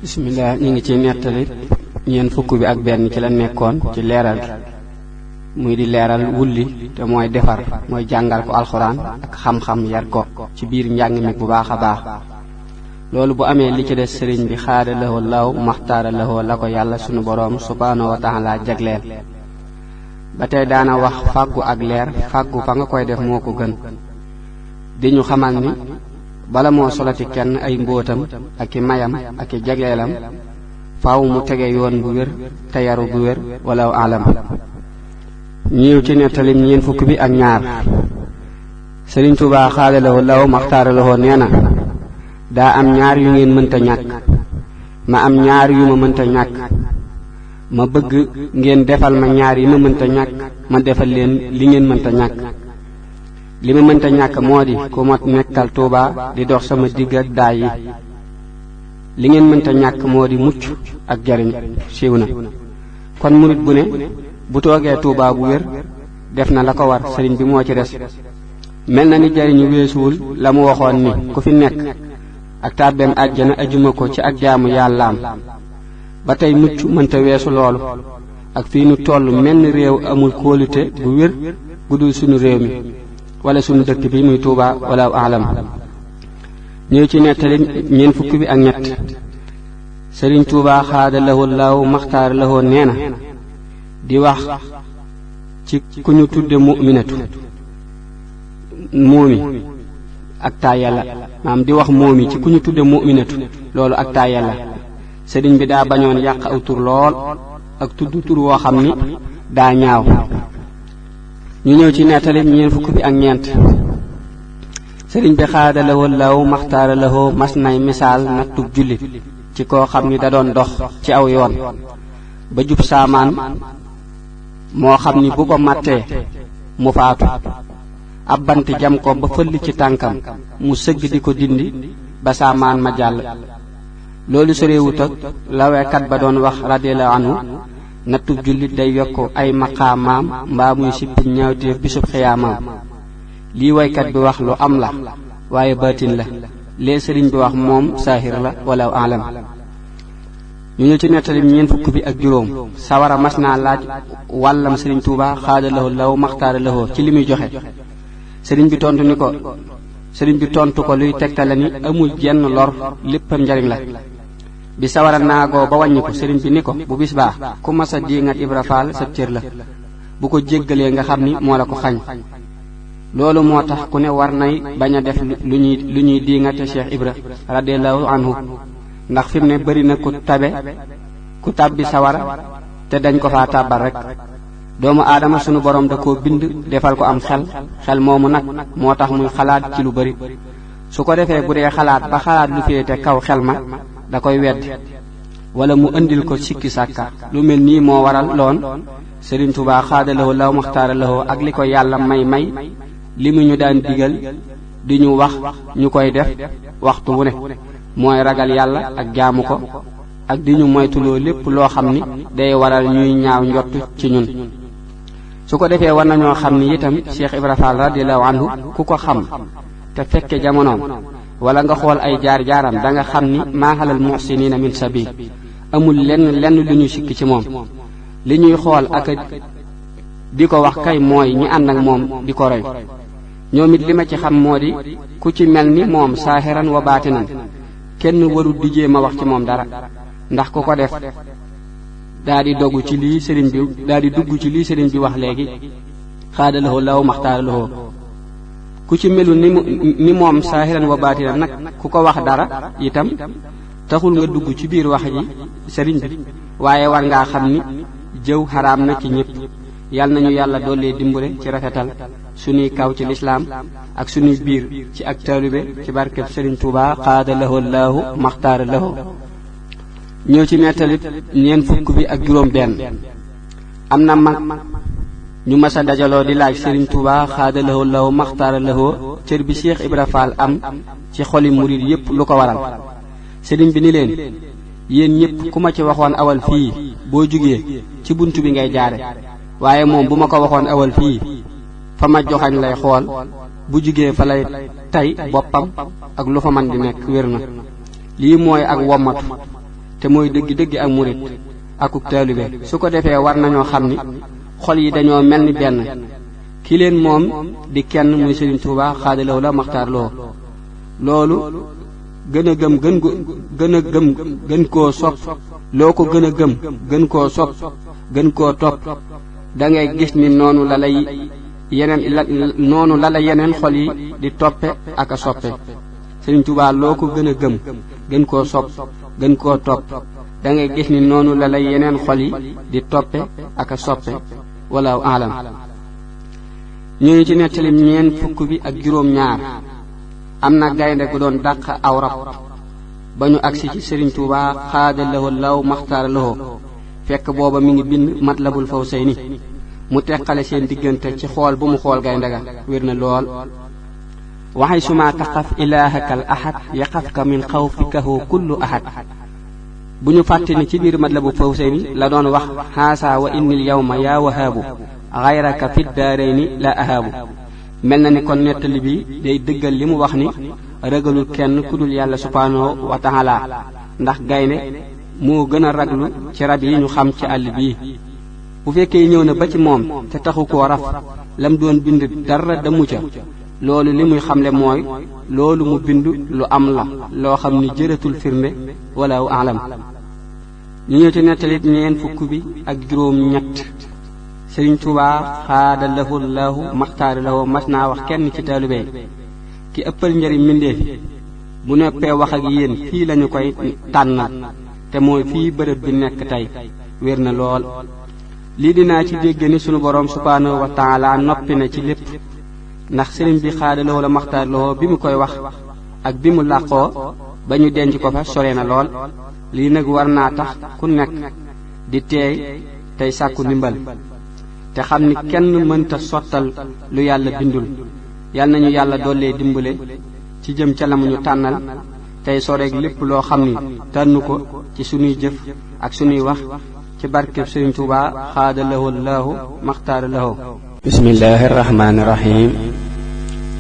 bismillah ñi ngi ci nettali ñeen fukk bi ak benn ci la nekkoon ci leeral muy di leeral wulli te mooy defar mooy jàngal ko alxuraan ak xam-xam yar ko ci biir njàng mi bu baax a baax loolu bu amee li ci des sëriñ bi xaada lahoo law maxtaara lahoo la ko yàlla sunu boroom subhaanahu wa taala jagleel ba tey daana wax fàggu ak leer fàggu fa nga koy def moo ko gën di ñu xamal ni bala moo solati kenn ay mbóotam ak i mayam ak i jagleelam faaw mu tege yoon bu wér te yaru bu wér walaw alam ñiw ci nettalim ñeen fukk bi ak ñaar Sëriñ Tuubaa xaada lahoo law maxtaara lahoo nee na daa am ñaar yu ngeen mënta ñàkk ma am ñaar yu ma mënta ñàkk ma bëgg ngeen defal ma ñaar yi ma mënta ñàkk ma defal leen li ngeen mënta ñàkk li ma mënta ñàkk moo di ku ma nekkal Tuubaa di dox sama digg ak daay yi li ngeen mënta ñàkk moo di mucc ak jariñ siiw na kon murit bu ne bu toogee Tuubaa bu wér def na la ko war sëriñ bi moo ci des mel na ni jariñu weesuwul la mu waxoon ni ku fi nekk ak tàbbeem àjjana ajuma ko ci ak jaamu yàllaam ba tey mucc mënta weesu loolu ak fii nu toll menn réew amul kóolute bu wér gudul sunu réew mi wala sunu dëkk bi muy Tuubaa wala alam ñëw ci nettali ñeen fukk bi ak ñett Sëriñ Tuubaa xaada lahoo law maxtaar lahoo nee na di wax ci ku ñu tudde mu'minatu moomi ak taayalla maam di wax moomi ci ku ñu tudde mu'minatu loolu ak taayalla sëriñ bi daa bañoon yàq aw tur lool ak tudd tur woo xam ni daa ñaaw ñu ñëw ci nettali ñeen fukk bi ak ñeent sëriñ bi xaada lahoo law maxtaara lahoo mas nay misaal nattub jullit ci koo xam ni da doon dox ci aw yoon ba jub saamaan moo xam ni bu ko mattee mu faatu ab bant jam ko ba fëll ci tànkam mu sëgg di ko dindi ba saamaan ma jàll loolu sorewut ak laweekat ba doon wax radiyallahu anhu nattub jullit day yokk ay maqaamaam mbaa muy sippi ñaawteef bisub xiyaamaam lii waykat bi wax lu am la waaye baatin la lee sëriñ bi wax moom saahir la wala alam ñu ñëw ci nettalim ñeen fukk bi ak juróom sawara mas naa laaj wàllam Sëriñ Tuubaa xaada lahoo law maxtaara lahoo ci li muy joxe sëriñ bi tontu ko luy tegtale ni amul jenn lor léppam njariñ la bi sawara naagoo ba wàññi ko sëriñ bi ni ko bu bis baax ku masa diingat Ibra Faal sa cër la bu ko jéggalee nga xam ni moo la ko xañ loolu moo tax ku ne war nay bañ a def lu ñuy diingate Cheikh Ibra radiyallahu anhu ndax fi mu ne bari na ku tàbbi sawara te dañ ko faa tàbbal rek doomu aadama sunu borom da koo bind defal ko am xel moomu nag moo tax muy xalaat ci lu bari su ko defee bu dee xalaat ba xalaat lu féete kaw xel ma da koy wedd wala mu indil ko sikki sàkka lu mel nii moo waral loon Sëriñ Tuubaa xaada lahoo law maxtaara lahoo ak li ko yàlla may li mu ñu daan digal di ñu wax ñu koy def waxtu wu ne mooy ragal yàlla ak jaamu ko ak di ñu moytuloo lépp loo xam ni day waral ñuy ñaaw njott ci ñun su ko defee war nañoo xam ni itam Cheikh Ibra Fall radiyallahu anhu ku ko xam te fekke jamonoom wala nga xool ay jaar-jaaram da nga xam ni maa halal muhsinina min sabil amul lenn lu ñu sikki ci moom li ñuy xool ak di ko wax kay mooy ñi ànd ak moom di ko roy ñoom it li ma ci xam moo di ku ci mel ni moom saahiran wa baatinan kenn warul di jéem a wax ci moom dara ndax ku ko def daa di dugg ci lii sëriñ bi wax léegi xaada lahoo law maxtaara lahoo ku ci melu ni moom saahiran wa baatinan nag ku ko wax dara itam taxul nga dugg ci biir wax ji sëriñ bi waaye war ngaa xam ni jëw xaraam na ci ñépp yal nañu yàlla doole dimbale ci rafetal sunuy kaw ci lislaam ak sunuy biir ci ak taalibe ci barkeb Sëriñ Tuubaa xaada lahoo laahu maxtaara lahoo ñëw ci nettalit ñeen fukk bi ak juróom benn am na mag ñu masa dajaloo di laaj Sëriñ Tuubaa xaada lahoo laahu maxtaara lahoo cër bi Cheikh Ibra Fall am ci xoli murid yépp lu ko waral sëriñ bi ni leen yéen ñépp ku ma ci waxoon awal fii boo jugee ci bunt bi ngay jaare waaye moom bu ma ko waxoon awal fii fa ma joxañ lay xool bu jugee fa lay tay boppam ak lu fa man di nekk wér na lii mooy ak wommatu te mooy dëgg-dëgg ak murit akuk taalibe su ko defee war nañoo xam ni xol yi dañoo mel ni benn ki leen moom di kenn muy Sëriñ Tuubaa xaadalaw la maxtaar loo loolu gën a gëm gën koo sopp loo ko gën a gëm gën koo sopp gën koo topp da ngay gis ni noonu la la yeneen xol yi di toppe ak a soppe Sëriñ Tuubaa loo ko gën a gëm gën koo sopp gën koo topp da ngay gis ni noonu la yeneen xol yi di toppe ak a soppe walaahu aalam. ñu ngi ci nettalim ñeent fukk bi ak juróom-ñaar am na gaynde gu doon dàq aw rab ba ñu agsi ci Sëriñ Tuubaa xaadalawoo law maxtaara lawoo fekk booba mi ngi bind Matlabul Fawzayni mu teqale seen diggante ci xool bu mu xool gaynde ga wér na lool. waxay suma taqaf ilaahakal ahad yaqafka min xawfikahu kullu ahad bu ñu fàtte ni ci biir Matlabul Fawzayni la doon wax xaasa wa innil yawma yaa wahaabu xayraka fi daarayni la ahaabu mel na ni kon nettali bi day dëggal li mu wax ni ragalul kenn ku dul yàlla subhaanahu wa taala ndax gaynde moo gën a raglu ci rab yi ñu xam ci àll bii bu fekkee ñëw na ba ci moom te taxu koo raf lam doon bind dara damu ca loolu li muy xamle mooy loolu mu bind lu am la loo xam ni jëratul firnde walaahu aalam. ñu ñëw ci nettalit ñeent fukk bi ak juróom-ñett Sëriñ Tuubaa xaada lahu laahu maxtaari lahu mas naa wax kenn ci taalibe ki ëppal njëriñ mbindéef bu noppee wax ak yéen fii lañu koy tànnal te mooy fii bërëb bi nekk tey wér na lool. lii dinaa ci dégg ni sunu boroom subhaanahu wa taala noppi na ci lépp ndax sëriñ bi xaada lahu la maxtaari lahu bi mu koy wax ak bi mu làqoo ba ñu denc ko fa sore na lool. lii nag war naa tax ku nekk di teey tey sàkku ndimbal te xam ni kenn mënta sottal lu yàlla bindul yal nañu yàlla dollee dimbale ci jëm ca la mu ñu tànnal tey soreeg lépp loo xam ni tànnu ko ci sunuy jëf ak sunuy wax ci barkeb Sëriñ Tuubaa xaada lahu laahu maxtaara lahu. bismillaahi rahmaani rahiim.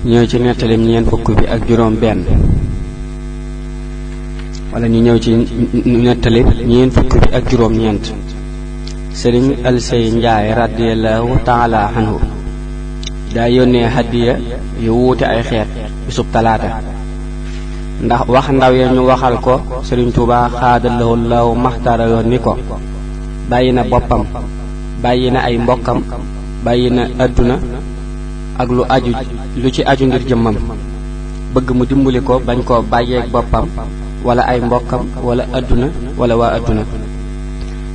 ñëw ci nettalim ñeent fukk bi ak juróom benn wala ñu ñëw ci nettalim ñeent fukk bi ak juróom ñeent. Sëriñ Alsey Njaay radiyallahu taala anhu daa yónnee hadiya yu wuute ay xeet bisub talaata ndax wax ndaw ya ñu waxal ko Sëriñ Tuubaa xaadallahu law maxtaara yoon ni ko bàyyi na boppam bàyyi na ay mbokkam bàyyi na àdduna ak lu ci aju ngir jëmmam bëgg mu dimbali ko bañ koo bàyyeeg boppam wala ay mbokkam wala àdduna wala waa àdduna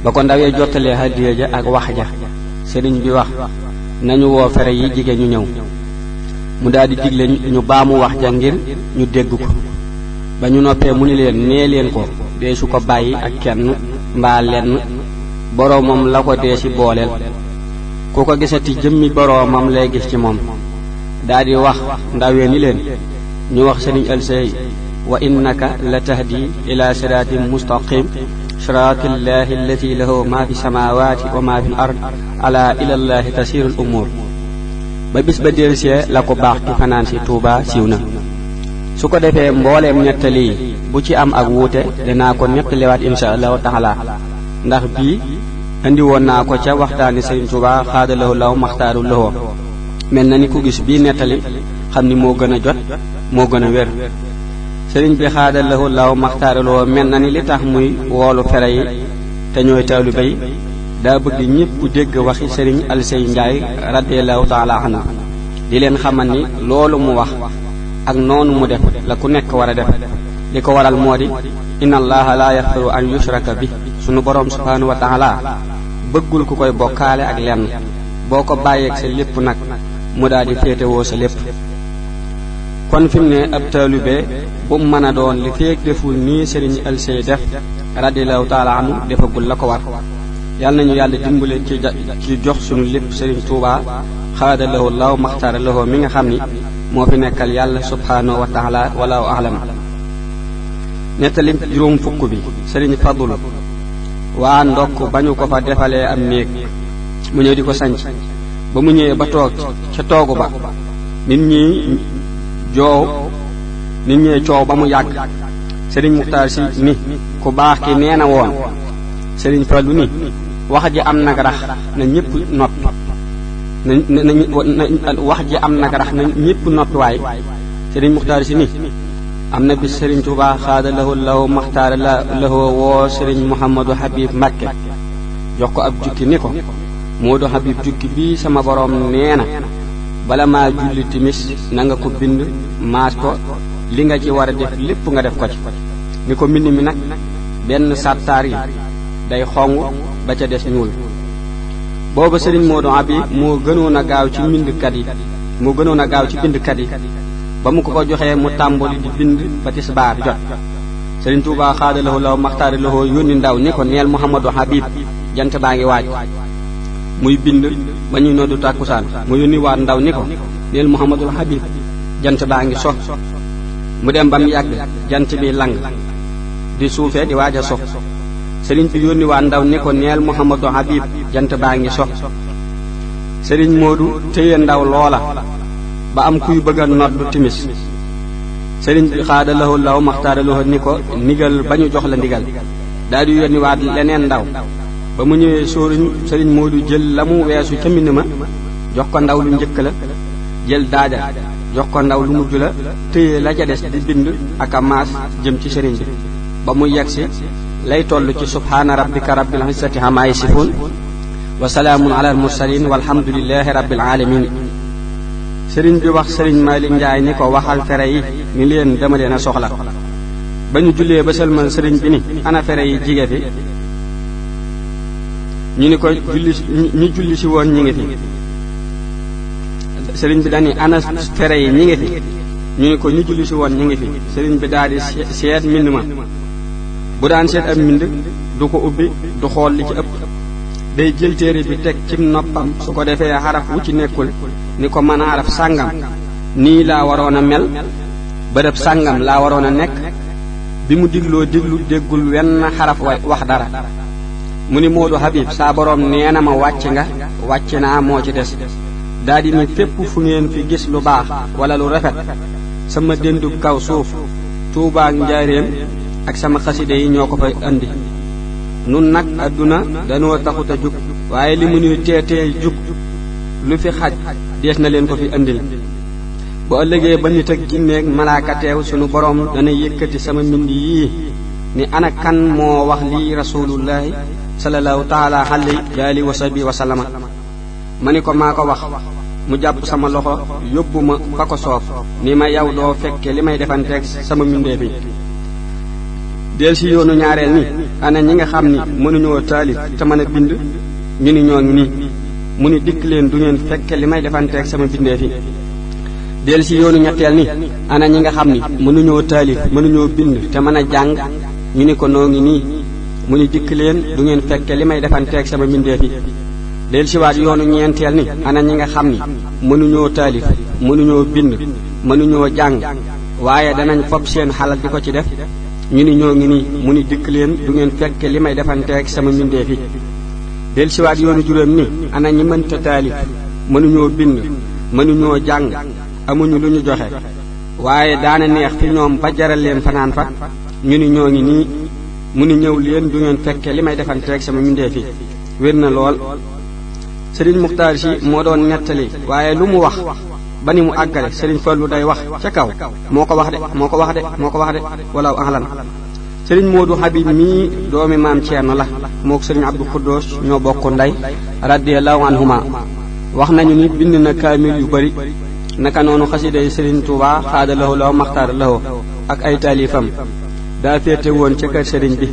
ba ko ndaw ya jottalee hadiya ja ak wax ja sëriñ bi wax nañu woo fere yi jigéen ñu ñëw mu daldi digle ñu baamu wax ja ngir ñu dégg ko ba ñu noppee mu ni leen nee leen ko dee su ko bàyyi ak kenn mbaa lenn boroomam la ko dee ci booleel ku ko gisati jëmmi boroomam lay gis ci moom daldi wax ndawee ni leen ñu wax sëriñ Alsey wa innaka la tahdi ila siraatin mustaqim siraatillahi allati lahu ma fi samawati wa ma fi l ard ala ilallahi tasirul umur ba bis ba delsee la ko baax ki fanaan si Tuuba siiw na su ko defee mbooleem nettali bu ci am ak wuute dinaa ko nettaliwaat insha allahu taala ndax bii indi woon naa ko ca waxtaani Sëriñ Tuuba xaadalahu law maxtaaru lahu mel na ni ku gis bii nettali xam ni moo gën a jot moo gën a wér sëriñ bi xaadalahu law maxtaaru lahu mel na ni li tax muy woolu fere yi te ñooy taalibe yi daa bëgg ñépp dégg waxi sëriñ Alsey Njaay radiyallahu taala anhu di leen xamal ni loolu mu wax ak noonu mu def la ku nekk war a def li ko waral moo di inna allaha la yaxfiru an yushraka bi sunu boroom subhaanahu wa taala bëggul ku koy bokkaale ak lenn boo ko bàyyeeg sa lépp nag mu daal di féetewoo sa lépp kon fi mu ne ab taalibe bu mu mën a doon li feek deful nii sëriñ Alsey def radiyallahu taala anhu defagul la ko war yàlla nañu yàlla dimbale ci jox sunu lépp sëriñ Tuuba xaada lahu law maxtaara lahu mi nga xam ni moo fi nekkal yàlla subhaanahu wa taala walaahu a'lam. nettali juróom fukk bi sëriñ Fadlu waa ndokk ba ñu ko fa defalee am néeg mu ñëw di ko sanc ba mu ñëwee ba toog ca toogu ba nit ñi coow ba mu yàgg sëriñ Muxtaar Si ni ku baax ki nee na woon sëriñ Fallu ni wax ji am nag rax na ñépp noppi wax ji am nag rax na ñépp noppi waaye sëriñ Muxtaar Si ni am na bis sëriñ Tuubaa xaada lahu maxtaara lahu woo sëriñ Muhammadu Habib Mbakke jox ko ab jukki ni ko Moodu Habib jukki bii sama boroom nee na bala maa julli timis na nga ko bind maas ko li nga ci war a def lépp nga def ko ci ni ko mbind mi nag benn sàttaar yi day xong ba ca des ñuul booba sëriñ Moodu Habib moo gënoon a gaaw ci bindkat yi ba mu ko joxee mu tàmbali di bind ba tisbaar jot sëriñ Tuubaa xaada lahu law maxtaari lahu yónni ndaw ni ko neel Muhammadu Habib jant baa ngi waaj muy bind ba ñuy noddu tàkkusaan mu yónni waat ndaw ni ko neel Muhammadul Habib jant baa ngi so mu dem ba mu yàgg jant bi lang di suufee di waaj a so sëriñ bi yónni waat ndaw ni ko neel Muhammadu Habib jant baa ngi so sëriñ Moodu téye ndaw loola ba am kuy bëgg a noddu timis sëriñ bi xaada lahu law maxtaara lahu ni ko ndigal ba ñu jox la ndigal daal di yónni waat leneen ndaw ba mu ñëwee sëriñ Moodu jël la mu weesu ca mbind ma jox ko ndaw lu njëkk la jël daaja jox ko ndaw lu mujj la téye la ca des di bind ak a maas jëm ci sëriñ bi ba mu yegsi lay toll ci subhaana rabbika rabbil izzati ammaa yasifuun wa salaamun alal mursaliin walhamdulillahi rabbil aalamiin sëriñ bi wax sëriñ Malick Njaay ni ko waxal fere yi ni leen dama leen a soxla ba ñu jullee ba sëlmal sëriñ bi ni ana fere yi jige fi ñu ni ko ñu julli si woon ñi ngi fi sëriñ bi dani ana fere yi ñi ngi fi ñu ni ko ñu julli si woon ñi ngi fi sëriñ bi daal di seet mbind ma bu daan seet ab mbind du ko ubbi du xool li ci ëpp day jël téere bi teg cim noppam su ko defee xaraf wu ci nekkul ni ko mën a xaraf sàngam nii laa waroon a mel bërëb sàngam laa waroon a nekk bi mu diglu déggul wenn xaraf wax dara mu ni Moodu Habib saa boroom nee na ma wàcc naa moo ci des daldi ni fépp fu ngeen fi gis lu baax wala lu rafet sama déndub kaw suuf Tuubaa ak Njaaréem ak sama xaside yi ñoo ko fay andi nun nag adduna danoo taxut a jug waaye li mu nuy teetee jug lu fi xaj dees na leen ko fi andil bu ëllëgee ba nit ak jinneeg malaaka teew sunu boroom dana yëkkati sama mbind yii ni ana kan moo wax lii rasulullahi sallallahu taala alayhi wa sahbihi wa sallama ma ni ko maa ko wax mu jàpp sama loxo yóbbu ma fa ko soof ni ma yow doo fekke li may defanteeg sama mbindee bi del si yoonu ñaareel ni ana ñi nga xam ni mënuñoo taalif te mën a bind ñu ni ñoo ngi nii mu ni dikk leen du ngeen fekke li may defanteeg sama mbindee fi del si yoonu ñetteel ni ana ñi nga xam ni mënuñoo taalif mënuñoo bind te mën a jàng ñu ni ko noo ngi nii mu ni dikk leen du ngeen fekke li may defanteeg sama mbindee fi del si waat yoonu ñeenteel ni ana ñi nga xam ni mënuñoo taalif mënuñoo bind mënuñoo jàng waaye danañ fopp seen xalal di ko ci def ñu ni ñoo ngi nii mu ni dikk leen du ngeen fekke li may defanteeg sama mbindee fi del si waat yoonu juróom ni ana ñi mënta taalif mënuñoo bind mënuñoo jàng amuñu lu ñu joxe waaye daana neex fi ñoom ba jaral leen fanaan fa ñu ni ñoo ngi nii mu ni ñëw leen du ngeen fekke li may defanteeg sama mbindee fi wér na lool sëriñ Muxtaar Si moo doon nettali waaye lu mu wax ba ni mu àggale sëriñ Fallu day wax ca kaw moo ko wax de walaaw ahlan sëriñ Moodu Habib mii doomi maam Ceerno la mook sëriñ Abdu Xuddoos ñoo bokk ndey radiyallahu anhuma wax nañu ni bind na kaamil yu bari naka noonu xasida yi sëriñ Tuubaa xaada lahu law maxtaar lahu ak ay taalifam daa féete woon ca kër sëriñ bi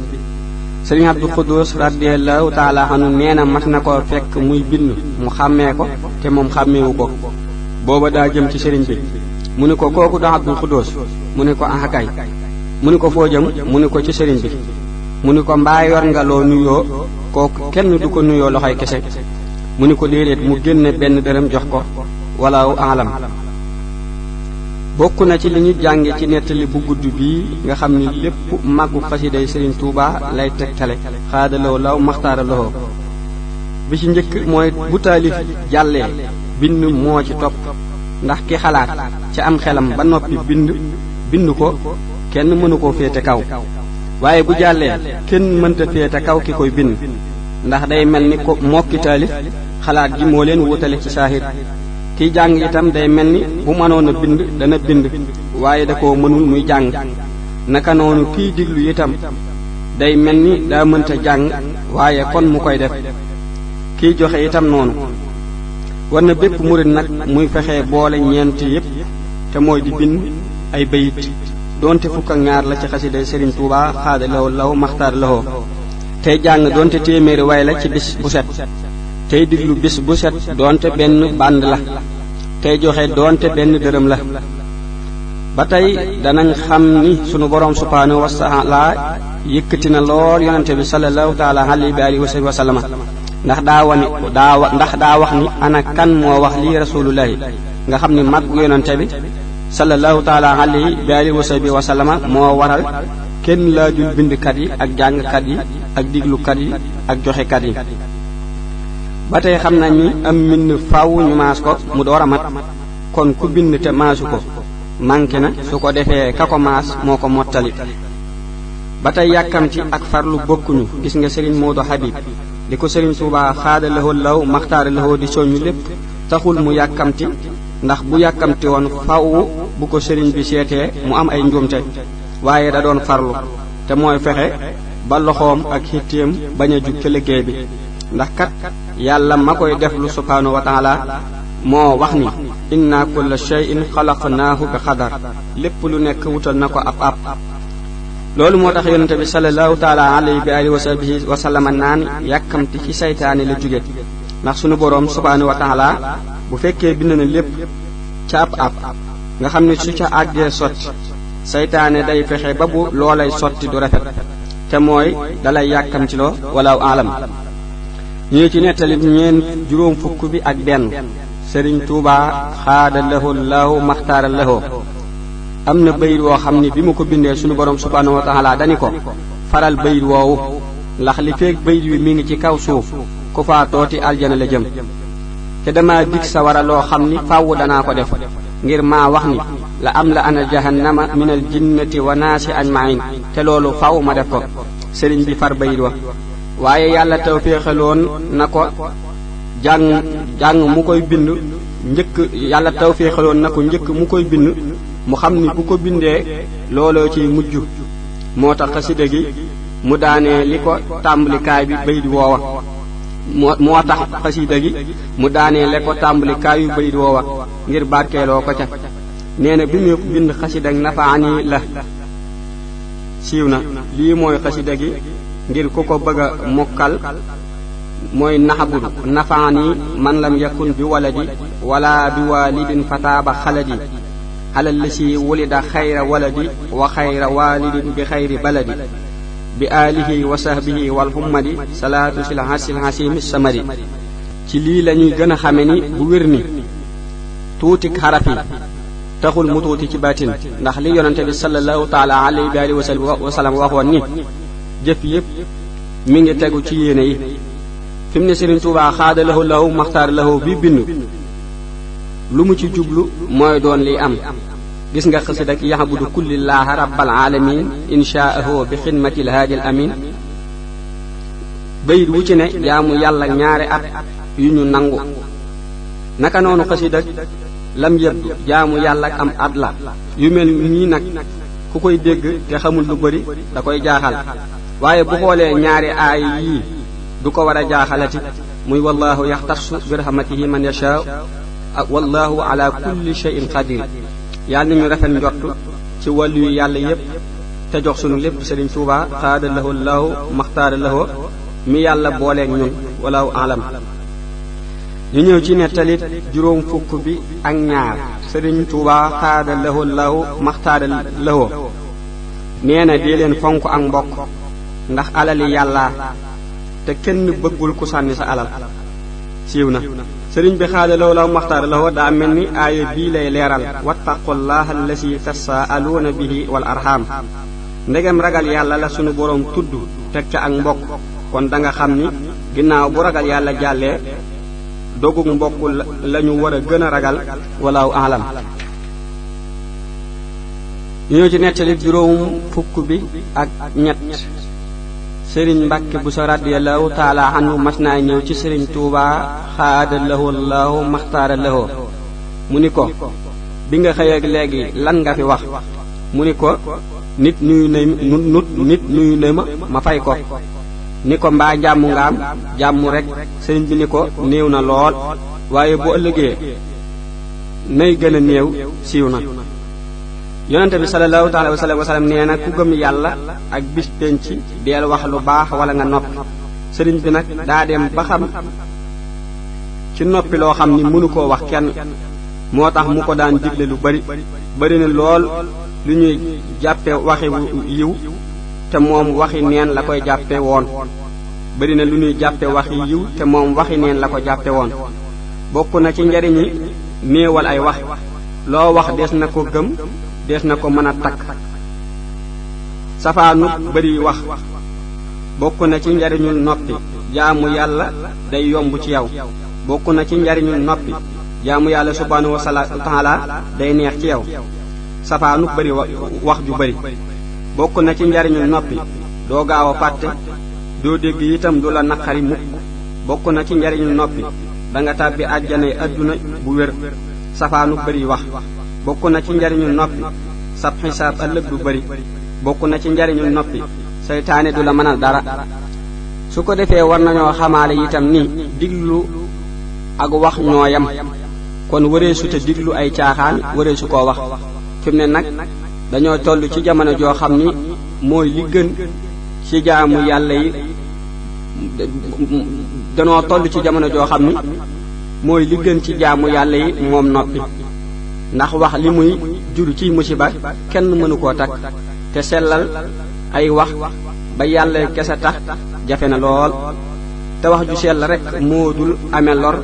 sëriñ Abdu Xuddoos radiyallahu taala anhu nee na mas na ko fekk muy bind mu xàmmee ko te moom xàmmeewu ko booba daa jëm ci sëriñ bi mu ni ko kooku da Abdu Xuddoos mu ni ko ahakay mu ni ko foo jëm mu ni ko ci sëriñ bi mu ni ko mbaa yor nga loo nuyoo kooku kenn du ko nuyoo loxoy kese mu ni ko déedéet mu génne benn dërëm jox ko walaahu alam bokk na ci li ñu jànge ci nettali bu gudd bii nga xam ni lépp màggu xasiday sëriñ Tuubaa lay tegtale xaadaloo law maxtaara loxo bi ci njëkk mooy bu taalif jàllee bind moo ci topp ndax ki xalaat ca am xelam ba noppi bind ko kenn mënu koo féete kaw waaye bu jàllee kenn mënta féete kaw ki koy bind ndax day mel ni ko mokki taalif xalaat gi moo leen wutale ci saahir kiy jàng itam day mel ni bu mënoon a bind dana bind waaye da koo mënul muy jàng naka noonu kiy diglu itam day mel ni daa mënta jàng waaye kon mu koy def kiy joxe itam noonu war na bépp murit nag muy fexe boole ñeent yépp te mooy di bind ay bayit doonte fukk ak ñaar la ci xasida Sëriñ Tuubaa xaada lahu lahu maxtaar lahu tey jàng doonte téeméeri way la ci bis bu set tey diglu bis bu set doonte benn bànd la tey joxe doonte benn dërëm la ba tey danañ xam ni sunu boroom subhaanahu wa taala yëkkati na lool yonente bi sallallahu taala alayhi wa sallam ndax daa wax ni ana kan moo wax lii rasulullahi nga xam ni mag yonente bi sallallahu taala alayhi wa sallam moo waral kenn laajul bindkat yi ak jàngkat yi ak diglukat yi ak joxekat yi ba tey xam nañ ni am mbind faaw ñu maas ko mu door a mat kon ku bind te maasu ko manqué na su ko defee ka ko maas moo ko mottali ba tey yàkkamti ak farlu bokkuñu gis nga Serigne Modou Habib li ko Serigne Touba xaada lahoo law maxtaara lahoo di soññu lépp taxul mu yàkkamti ndax bu yàkkamti woon faw bu ko Serigne bi seetee mu am ay njuumte waaye da doon farlu te mooy fexe ba loxoom ak xitteem bañ a jug ca liggéey bi ndax kat yàlla ma koy def lu subhaanahu wa taala moo wax ni inna kulla shay'in xalaqnaahu bi xadar lépp lu nekk wutal na ko ab loolu moo tax yonente bi sallallahu taala alayhi wa sallam naan yàkkamti ci saytaane la jóge ndax sunu boroom subhaanahu wa taala bu fekkee bind na lépp ca ab nga xam ne su ca àggee sotti saytaane day fexe ba bu loolay sotti du rafet te mooy dalay yàkkamtiloo walaaw alam ñu ci nettali juróom fukk bi ak benn Sëriñ Tuubaa xaada lahu lahu maxtaara lahu am na bayit woo xam ni bi mu ko bindee sunu borom subhaanahu wa taala dani ko faral bayit woowu ndax li feek bayit wi mi ngi ci kaw suuf ku faa tooti aljana la jëm te dama dig sa wara loo xam ni fàww danaa ko def ngir maa wax ni la am la ana jahannama minal jinnati wa naasi ajmain te loolu fàww ma def ko sëriñ bi far bayit wa waaye yàlla tawféexaloon na ko jàng mu koy bind njëkk mu koy bind mu xam ni bu ko bindee looloo ciy mujj moo tax xasida gi mu daanee li ko tàmbalikaay bi bayit woowa moo tax xasida gi mu daanee le ko tàmbalikaayu bayit woowa ngir barkeeloo ko ca nee na bi mu bind xasida nafaani la siiw na lii mooy xasida gi ngir ku ko bëgg a mokkal mooy naxabudu nafaani man lam yakun bi waladi wala bi walidin fataaba xaladi alal la si wulida xayra waladi wa xayra walidin bi xayri baladi bi alihi wa sahbihi wal hummadi salaatu sil hasil hasimi samadi ci lii la ñuy gën a xame ni bu wér ni tuuti xaraf yi taxul mu tuuti ci baatin ndax li yonente bi sallallahu taala alayhi wa sallam waxoon ni jëf yépp mi ngi tegu ci yéene yi fi mu ne Sëriñ Tuubaa xaada lahu lahu maxtaar lahu bi bindu lu mu ci jublu mooy doon liy am gis nga xasida ak yaxbudu kullillaaha rabbal alamin inshaahu bi xidmatil haadil amin bayit wu ci ne jaamu yàlla ñaari at yu ñu nangu naka noonu xasida ak lam yëbdu jaamu yàlla ak am at la yu mel nii nag ku koy dégg te xamul lu bari da koy jaaxal waaye bu xoolee ñaari aay yii du ko war a jaaxalati muy wallahu yaxtassu bi rahmatihi man yashaa ak wallahu ala kulli shay'in qadir yàlla nañu rafet njott ci wàllu yu yàlla yépp te jox sunu lépp Sëriñ Tuubaa xaada lahu lahu maxtaara lahu mi yàlla booleeg ñun walaahu alam ñu ñëw ci nettalit juróom fukk bi ak ñaar Sëriñ Tuubaa xaada lahu lahu maxtaara lahu nee na dee leen fonk ak mbokk ndax alali yàlla te kenn bëggul ku sànni sa alal siiw na sëriñ bi xaada lahu lahu maxtaara lahu daa mel ni aaya bii lay leeral wattaqullaha allasi tasaaluuna bihi wal arham ndegem ragal yàlla la sunu boroom tudd teg ca ak mbokk kon da nga xam ni ginnaaw bu ragal yàlla jàllee dogug mbokk lañu war a gën a ragal walaahu alam ñoo ci nettali juróom fukk bi ak ñett sëriñ Mbàkke Buso radiyallahu taala anhu mas naa ñëw ci sëriñ Tuubaa xaada lahu allahu maxtaara lahu mu ni ko bi nga xëy ak léegi lan nga fi wax mu ni ko nit nuyu na ma fay ko ni ko mbaa jàmm nga am jàmm rek sëriñ bi ni ko néew na lool waaye bu ëllëgee nay gën a néew siiw na. yonente bi sallallahu taala wa sallam nee na ku gëm yàlla ak bis penc deel wax lu baax wala nga noppi. sëriñ bi nag daa dem ba xam ci noppi loo xam ni mënu koo wax kenn moo tax mu ko daan digle lu bari na lool lu ñuy jàppe waxi yiw te moom waxi neen la koy jàppe woon bari na lu ñuy jàppe waxi yiw te moom waxi neen la ko jàppe woon. bokk na ci njariñi néewal ay wax loo wax des na ko gëm des na ko mën a takk. safaanu bari wax bokk na ci njariñul noppi jaamu yàlla day yomb ci yow. bokk na ci njariñul noppi jaamu yàlla subhanahu wa taala day neex ci yow. safaanu bari wax ju bari bokk na ci njariñul noppi doo gaaw a fàtte doo dégg itam du la naqari mukk. bokk na ci njariñul noppi da nga tàbbi àjjanay adduna bu wér. safaanu bari wax bokk na ci njariñul noppi sab xisaab ëllëg du bari. bokk na ci njariñul noppi seytaane du la mënal dara. su ko defee war nañoo xamaale itam ni diglu ak wax ñooyam kon wareesu te diglu ay caaxaan wareesu koo wax. fi mu ne nag dañoo toll ci jamono joo xam ni mooy li gën ci jaamu yàlla yi danoo toll ci jamono joo xam ni mooy li gën ci jaamu yàlla yi moom noppi. ndax wax li muy jur ci musiba kenn mënu koo takk te sellal ay wax ba yàlla kese tax jafe na lool te wax ju sell rek moo dul amee lor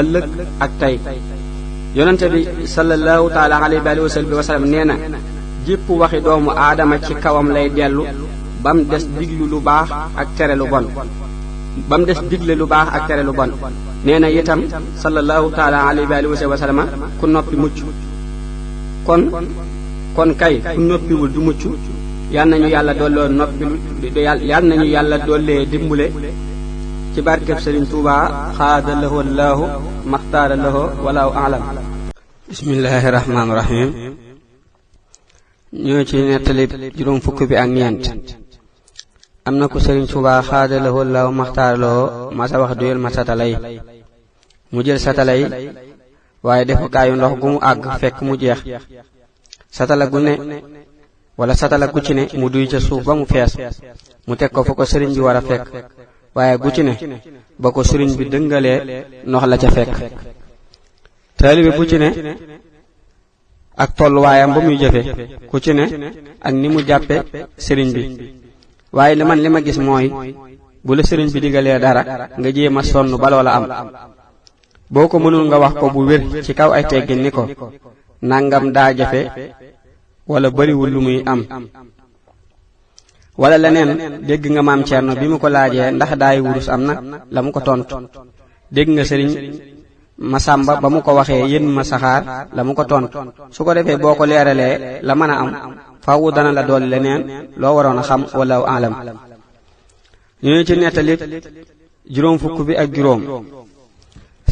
ëllëg ak tey. yonente bi sallallahu taala alayhi wa sallam nee na jépp waxi doomu aadama ci kawam lay dellu ba mu des diglu lu baax ak tere lu bon ba mu des digle lu baax ak tere lu bon. nee na itam sallallahu taala alayhi wa sallam ku noppi mucc. kon kay ku noppiwul du mucc. yal nañu yàlla dolloo noppilu yal nañu yàlla dollee dimbule ci barkeb Sëriñ Tuubaa xaada lahu allahu maxtaara lahu walaahu alam. bismillahi rahmaani rahim. ñoo ci nettali juróom fukk bi ak ñeent. am na ku Sëriñ Tuubaa xaada lahu allahu maxtaara lahu masa wax duyal ma satalay mu jël satalay waaye defukaayu ndox gu mu àgg fekk mu jeex. satala gu ne wala satala gu ci ne mu duy ca suuf ba mu fees mu teg ko fa ko sëriñ bi war a fekk waaye gu ci ne ba ko sëriñ bi dëngalee ndox la ca fekk. taalibe bu ci ne ak tolluwaayam ba muy jëfe ku ci ne ak ni mu jàppe sëriñ bi. waaye li ma gis mooy bu la sëriñ bi digalee dara nga jéem a sonn ba loola am. boo ko mënul nga wax ko bu wér ci kaw ay teggin ni ko nangam daa jafe wala bariwul lu muy am. wala leneen dégg nga maam Cerno bi mu ko laajee ndax daay wurus am na la mu ko tontu. dégg nga sëriñ Masamba ba mu ko waxee yéen ma saxaar la mu ko tontu. su ko defee boo ko leeralee la mën a am faawu dana la dool leneen loo waroon a xam wallahu alam. ñu ci nettali juróom fukk bi ak juróom.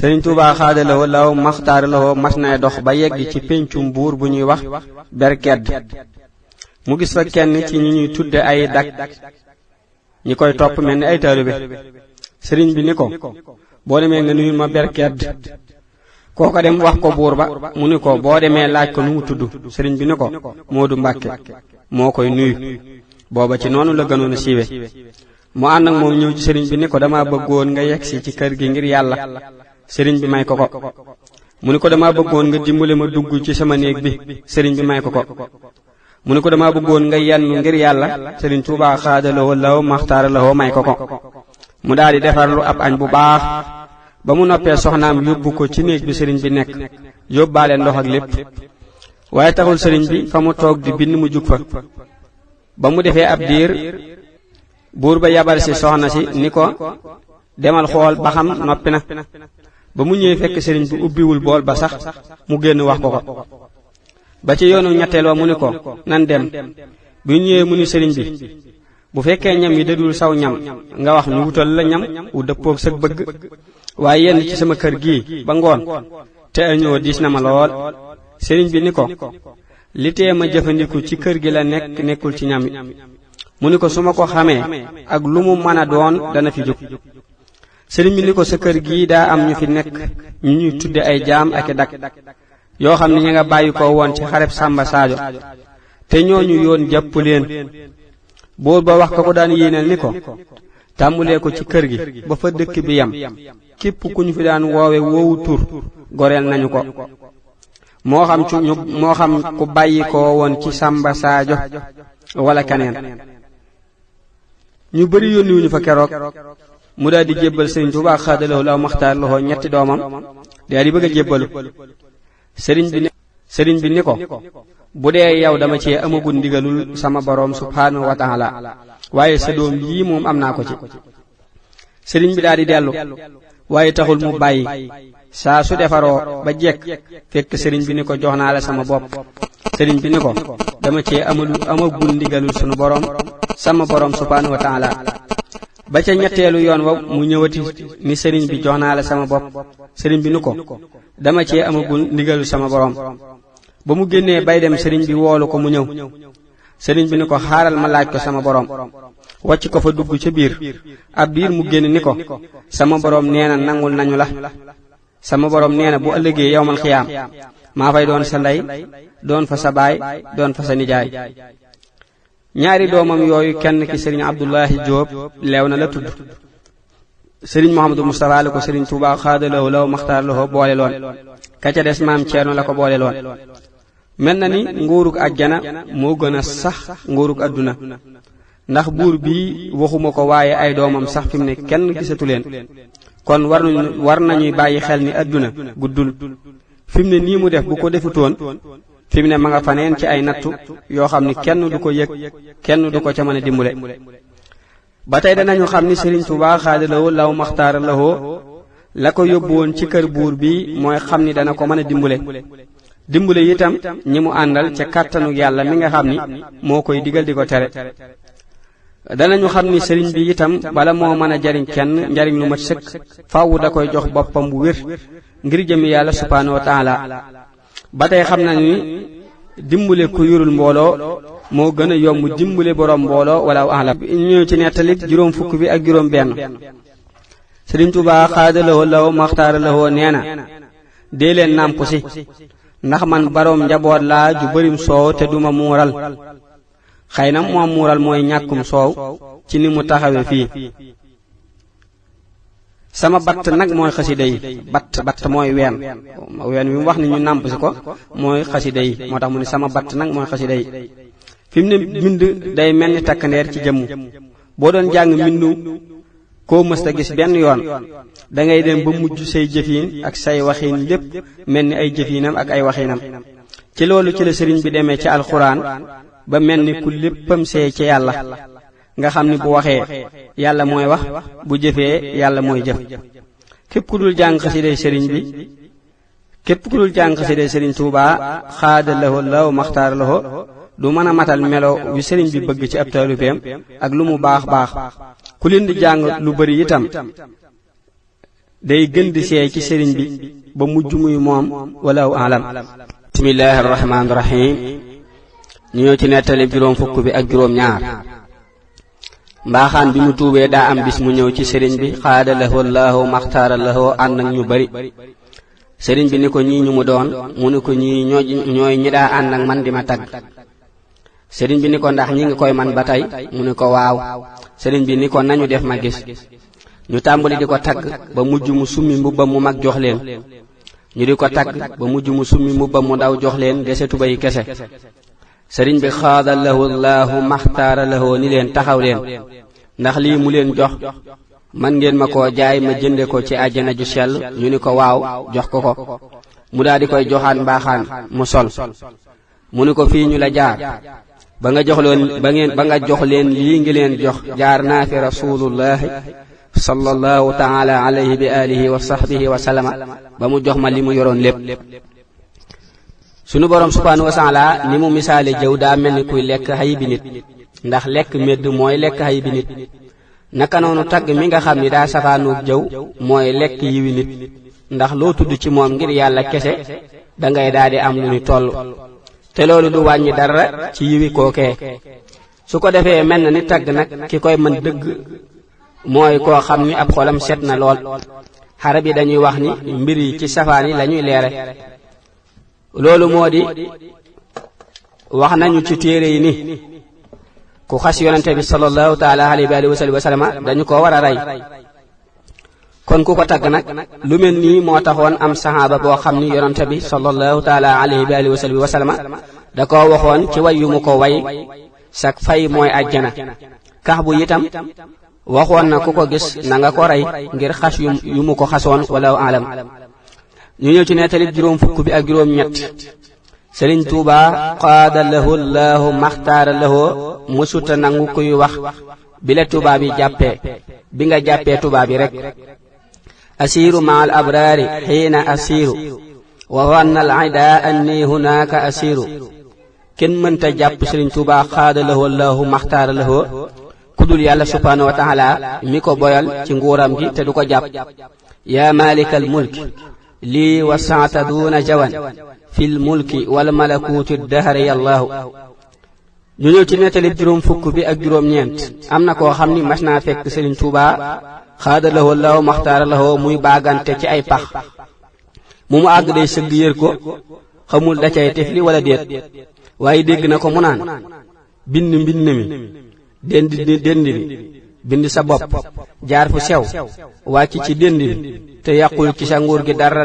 Sëriñ Tuubaa xaada lahu law maxtaar lahu mas nay dox ba yegg ci péncum buur bu ñuy wax berkedd mu gis fa kenn ci ñi ñuy tudde ay dak ñi koy topp mel ni ay taalibe. sëriñ bi ni ko boo demee nga nuyul ma berkedd. kooko dem wax ko buur ba mu ni ko boo demee laaj ko nu mu tudd. sëriñ bi ni ko Moodu Mbàkke moo koy nuyu. booba ci noonu la gënoon a siiwe. mu ànd ak moom ñëw ci sëriñ bi ni ko dama bëggoon nga yegsi ci kër gi ngir yàlla. sëriñ bi may ko mu ni ko dama bëggoon nga dimbale ma dugg ci sama néeg bi. sëriñ bi may ko mu ni ko dama bëggoon nga yennu ngir yàlla. Sëriñ Tuubaa xaada lahu law maxtaara lahu may ko mu daal di defarlu ab añ bu baax ba mu noppee soxnaam yóbbu ko ci néeg bi sëriñ bi nekk yóbbaale ndox ak lépp. waaye taxul sëriñ bi fa mu toog di bind mu jug fa. ba mu defee ab diir buur ba yabal si soxna si ni ko demal xool ba xam noppi na. ba mu ñëwee fekk sëriñ bi ubbiwul bool ba sax mu génn wax ko ba ci yoonu ñetteel wa mu ni ko nan dem bi ñëwee mu ni sëriñ bi bu fekkee ñam yi dadul saw ñam nga wax ñu wutal la ñam wu dëppoog sa bëgg waaye yenn ci sama kër gii ba ngoon te añoo diis na ma lool. sëriñ bi ni ko li tee ma jëfandiku ci kër gi la nekkul ci ñam yi. mu ni ko su ma ko xamee ak lu mu mën a doon dana fi jóg. sëriñ bi ni ko sa kër gii daa am ñu fi nekk ñu ñuy tudde ay jaam ak i dak yoo xam ne ñi nga bàyyi ko woon ci xareb Samba Sadio te ñooñu yoon jàpp leen. buur ba wax ko daan yéenal ni ko tàmbulee ko ci kër gi ba fa dëkk bi yam képp ku ñu fi daan woowe woowu tur goreel nañu ko moo xam ku bàyyi ko woon ci Samba Sadio wala keneen. ñu bari yónniwuñu fa keroog mu daal di jébbal Sëriñ Tuubaa xaadalawoo law maxtaar loxo ñetti doomam daal di bëgg a jébbalu. sëriñ bi ni ko bu dee yow dama cee amagul ndigalul sama boroom subhaanahu wa taala waaye sa doom yii moom am naa ko ci. sëriñ bi daal di dellu waaye taxul mu bàyyi saa su defaroo ba jekk fekk sëriñ bi ni ko jox naa la sama bopp. sëriñ bi ni ko dama cee amagul ndigalul sunu boroom sama boroom subhaanahu wa taala. ba ca ñetteelu yoon wa mu ñëwati ni sëriñ bi jox naa la sama bopp. sëriñ bi ni ko dama cee amagul ndigalul sama boroom. ba mu génnee bay dem sëriñ bi woolu ko mu ñëw. sëriñ bi ni ko xaaral ma laaj ko sama boroom. wàcc ko fa dugg ca biir ab diir mu génn ni ko sama boroom nee na nangul nañu la. sama boroom nee na bu ëllëgee yawmal xiyaam maa fay doon sa ndey doon fa sa baay doon fa sa nijaay. ñaari doomam yooyu kenn ki sëriñ Abdullahi Jóob leew na la tudd. sëriñ Mouhamadou Moustapha la ko sëriñ Tuubaa xaadalawoo law maxtaar loxo boole loon ka ca des maam Ceerno la ko boole loon. mel na ni nguurug àjjana moo gën a sax nguurug àdduna ndax buur bii waxuma ko waaye ay doomam sax fi mu ne kenn gisatu leen. kon war nañuy bàyyi xel ni àdduna guddul. fi mu ne nii mu def bu ko defutoon fi mu ne ma nga faneen ci ay nattu yoo xam ni kenn du ko yëg kenn du ko ca mën a dimbale. ba tey danañu xam ni Sëriñ Tuubaa xaadalawoo law maxtaara lawoo la ko yóbbu woon ci kër buur bi mooy xam ni dana ko mën a dimbale itam ñi mu àndal ca kàttanu yàlla mi nga xam ni moo koy digal di ko tere. danañu xam ni sëriñ bi itam bala moo mën a jariñ kenn njariñ lu mat sëkk faaw da koy jox boppam bu wér ngir jëmi yàlla subhaanahu wa taala. ba tey xam nañu ni dimbale ku yorul mbooloo moo gën a yomb dimbale borom mbooloo wala alam. ñëw ci nettali juróom fukk bi ak juróom benn. Sëriñ Tuubaa xaadalawoo law maxtaara lawoo nee na dee leen nàmp si ndax man baroom njaboot laa ju bërim soow te duma muural. xëy na moom muural mooy ñàkkum soow ci ni mu taxawe fii. sama batt nag mooy xasida yi batt mooy ween wi mu wax ni ñu nàmp si ko mooy xasida yi moo tax mu ne sama batt nag mooy xasida yi. fi mu ne mbind day mel ni takkandeer ci jëmm boo doon jàng mbindu koo mësta gis benn yoon dangay dem ba mujj say jëfiin ak say waxiin lépp mel ni ay jëfiinam ak ay waxiinam. ci loolu ci la sëriñ bi demee ci alxuraan ba mel ni ku léppam see ci yàlla nga xam ni bu waxee yàlla mooy wax bu jëfee yàlla mooy jëf. képp ku dul jàng xasiday sëriñ Tuubaa xaadalawoo law maxtaar lawo du mën a matal melo wi sëriñ bi bëgg ci ab taalibeem ak lu mu baax baax. ku leen di jàng lu bari itam day gën di seey ci sëriñ bi ba mujj muy moom walaw alam. bismillahi rahmaani rahim. ñu ñëw ci nettali juróom fukk bi ak juróom ñaar. mbaaxaan bi mu tuubee daa am bis mu ñëw ci sëriñ bi xaadalawoo laahu maxtaara lahoo ànd ak ñu bari. sëriñ bi ni ko ñii ñu mu doon mu ni ko ñii ñooy ñi daa ànd ak man di ma tagg. sëriñ bi ni ko ndax ñi ngi koy man ba tey mu ni ko waaw. sëriñ bi ni ko nañu def ma gis. ñu tàmbali di ko tagg ba mujj mu summi mbubbam mu mag jox leen. ñu di ko tagg ba mujj mu summi mbubbam mu ndaw jox leen dese tubay kese. sëriñ bi xaadalawoo laahu maxtaara lahoo ni leen taxaw leen ndax lii mu leen jox man ngeen ma koo jaay ma jënde ko ci àjjana ju sell. ñu ni ko waaw jox ko mu daal di koy joxaat mbaaxaan mu sol. mu ni ko fii ñu la jaar ba nga jox leen lii ngi leen jox jaar naa fi rasulullahi sallallahu taala alayhi bi alihi wa sahbihi wa sallama ba mu jox ma li mu yoroon lépp. sunu borom subhanahu wa ta'ala ni mu misaale jëw daa mel ni kuy lekk xay bi nit ndax lekk medd mooy lekk xay bi nit naka noonu tagg mi nga xam ni daa safaanoog jëw mooy lekk yiwi nit ndax loo tudd ci moom ngir yàlla kese dangay daldi am lu ni toll te loolu du wàññi dara ci yiwi kookee su ko defee mel na ni tagg nag ki koy mën dëgg mooy koo xam ni ab xolam set na lool xarab yi dañuy wax ni mbir yi ci safaan yi lañuy leere loolu moo di wax nañu ci téere yi ni ku xas yonente bi sallallahu taala alayhi wa sallam dañu ko war a rey kon ku ko tagg nag lu mel nii moo taxoon am saxaaba boo xam ni yonente bi sallallahu taala alayhi wa sallam da ko waxoon ci way yu mu ko way sak fay mooy àjjana kax bu itam waxoon na ku ko gis na nga ko rey ngir xas yu mu ko xasoon wala alam ñu ñëw ci nettali juróom fukk bi ak juróom ñett Sëriñ Tuuba qaada lahu llahu maxtaara lahu musuta nangu kuy wax bi la tubaab yi jàppee bi nga jàppee tubaab yi rek asiiru ma al abraari xiina asiiru wa wanna al ida anni hunaaka asiiru kenn mënta jàpp Sëriñ Tuuba qaada lahu llahu maxtaara lahu kudul yàlla subhanahu wa ta'ala mi ko boyal ci nguuram gi te du ko jàpp yaa maalikal mulki lii wasaata duuna jawan fil mulki wal malakuuti dahari yallaahu ñu ñëw ci nettali juróom fukk bi ak juróom ñeent am na koo xam ni mas naa fekk Sëriñ Tuuba xaada lahoo law maxtaara lahoo muy baagante ci ay pax mu àgg day sëgg yër ko xamul da cay tifli wala déet waaye dégg na ko mu naan bind mbind mi dend bi bind sa bopp jaar fu sew wàcc ci dend bi te yàqul ci sa nguur gi dara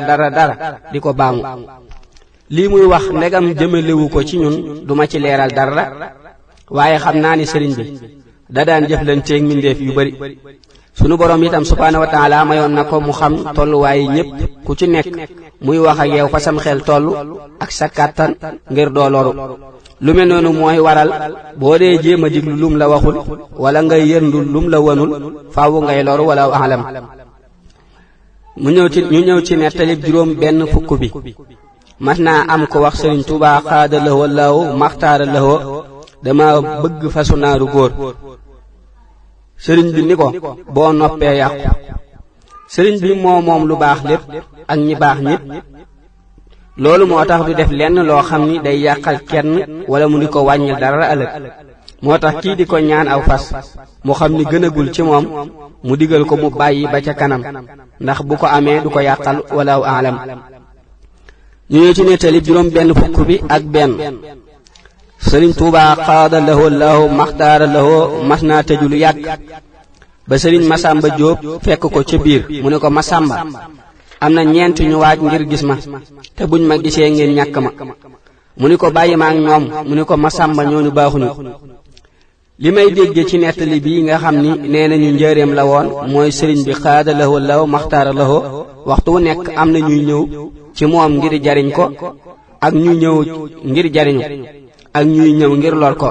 di ko baamu lii muy wax ndegam jëmalewu ko ci ñun duma ci leeral dara waaye xam naa ni sëriñ bi da daan jëflanteeg mbindeef yu bari sunu borom itam subhaanahu wa taala mayoon na ko mu xam tolluwaayi ñépp ku ci nekk muy wax ak yow fa sam xel toll ak sa kàttan ngir doo loru lu mel noonu mooy waral boo dee jéem a diglu lum la waxul wala ngay yërndul lum la wanul faawu ngay loru wala alam ñu ñëw ci nettali juróom benn fukk bi mas naa am ko wax Sëriñ Tuuba xaada lahoo law maxtaara lahoo dama bëgg fasu naaru góor sëriñ bi ni ko boo noppee yàqu sëriñ bi moom lu baax lépp ak ñi baax ñépp loolu moo tax du def lenn loo xam ni day yàqal kenn wala mu di ko wàññil dara ëllëg moo tax kii di ko ñaan aw fas mu xam ni gënagul ci moom mu digal ko mu bàyyi ba ca kanam ndax bu ko amee du ko yàqal wala alam ñu ñëw ci nettali juróom benn fukk bi ak benn Sëriñ Tuuba qaada lahoo lahu maxtaara lahoo mas naa tëju lu yàgg ba Sëriñ Masamba Jóob fekk ko ca biir mu ne ko Masamba am na ñeent ñu waaj ngir gis ma te buñ ma gisee ngeen ñàkk ma mu ni ko bàyyi ma ak ñoom mu ni ko Masamba ñooñu baaxuñu li may dégge ci nettali bi nga xam ni nee nañu njëreem la woon mooy sëriñ bi xaada lahoo law maxtaara lahoo waxtu wu nekk am na ñuy ñëw ci moom ngir jariñ ko ak ñuy ñëw ngir jariñu ak ñuy ñëw ngir lor ko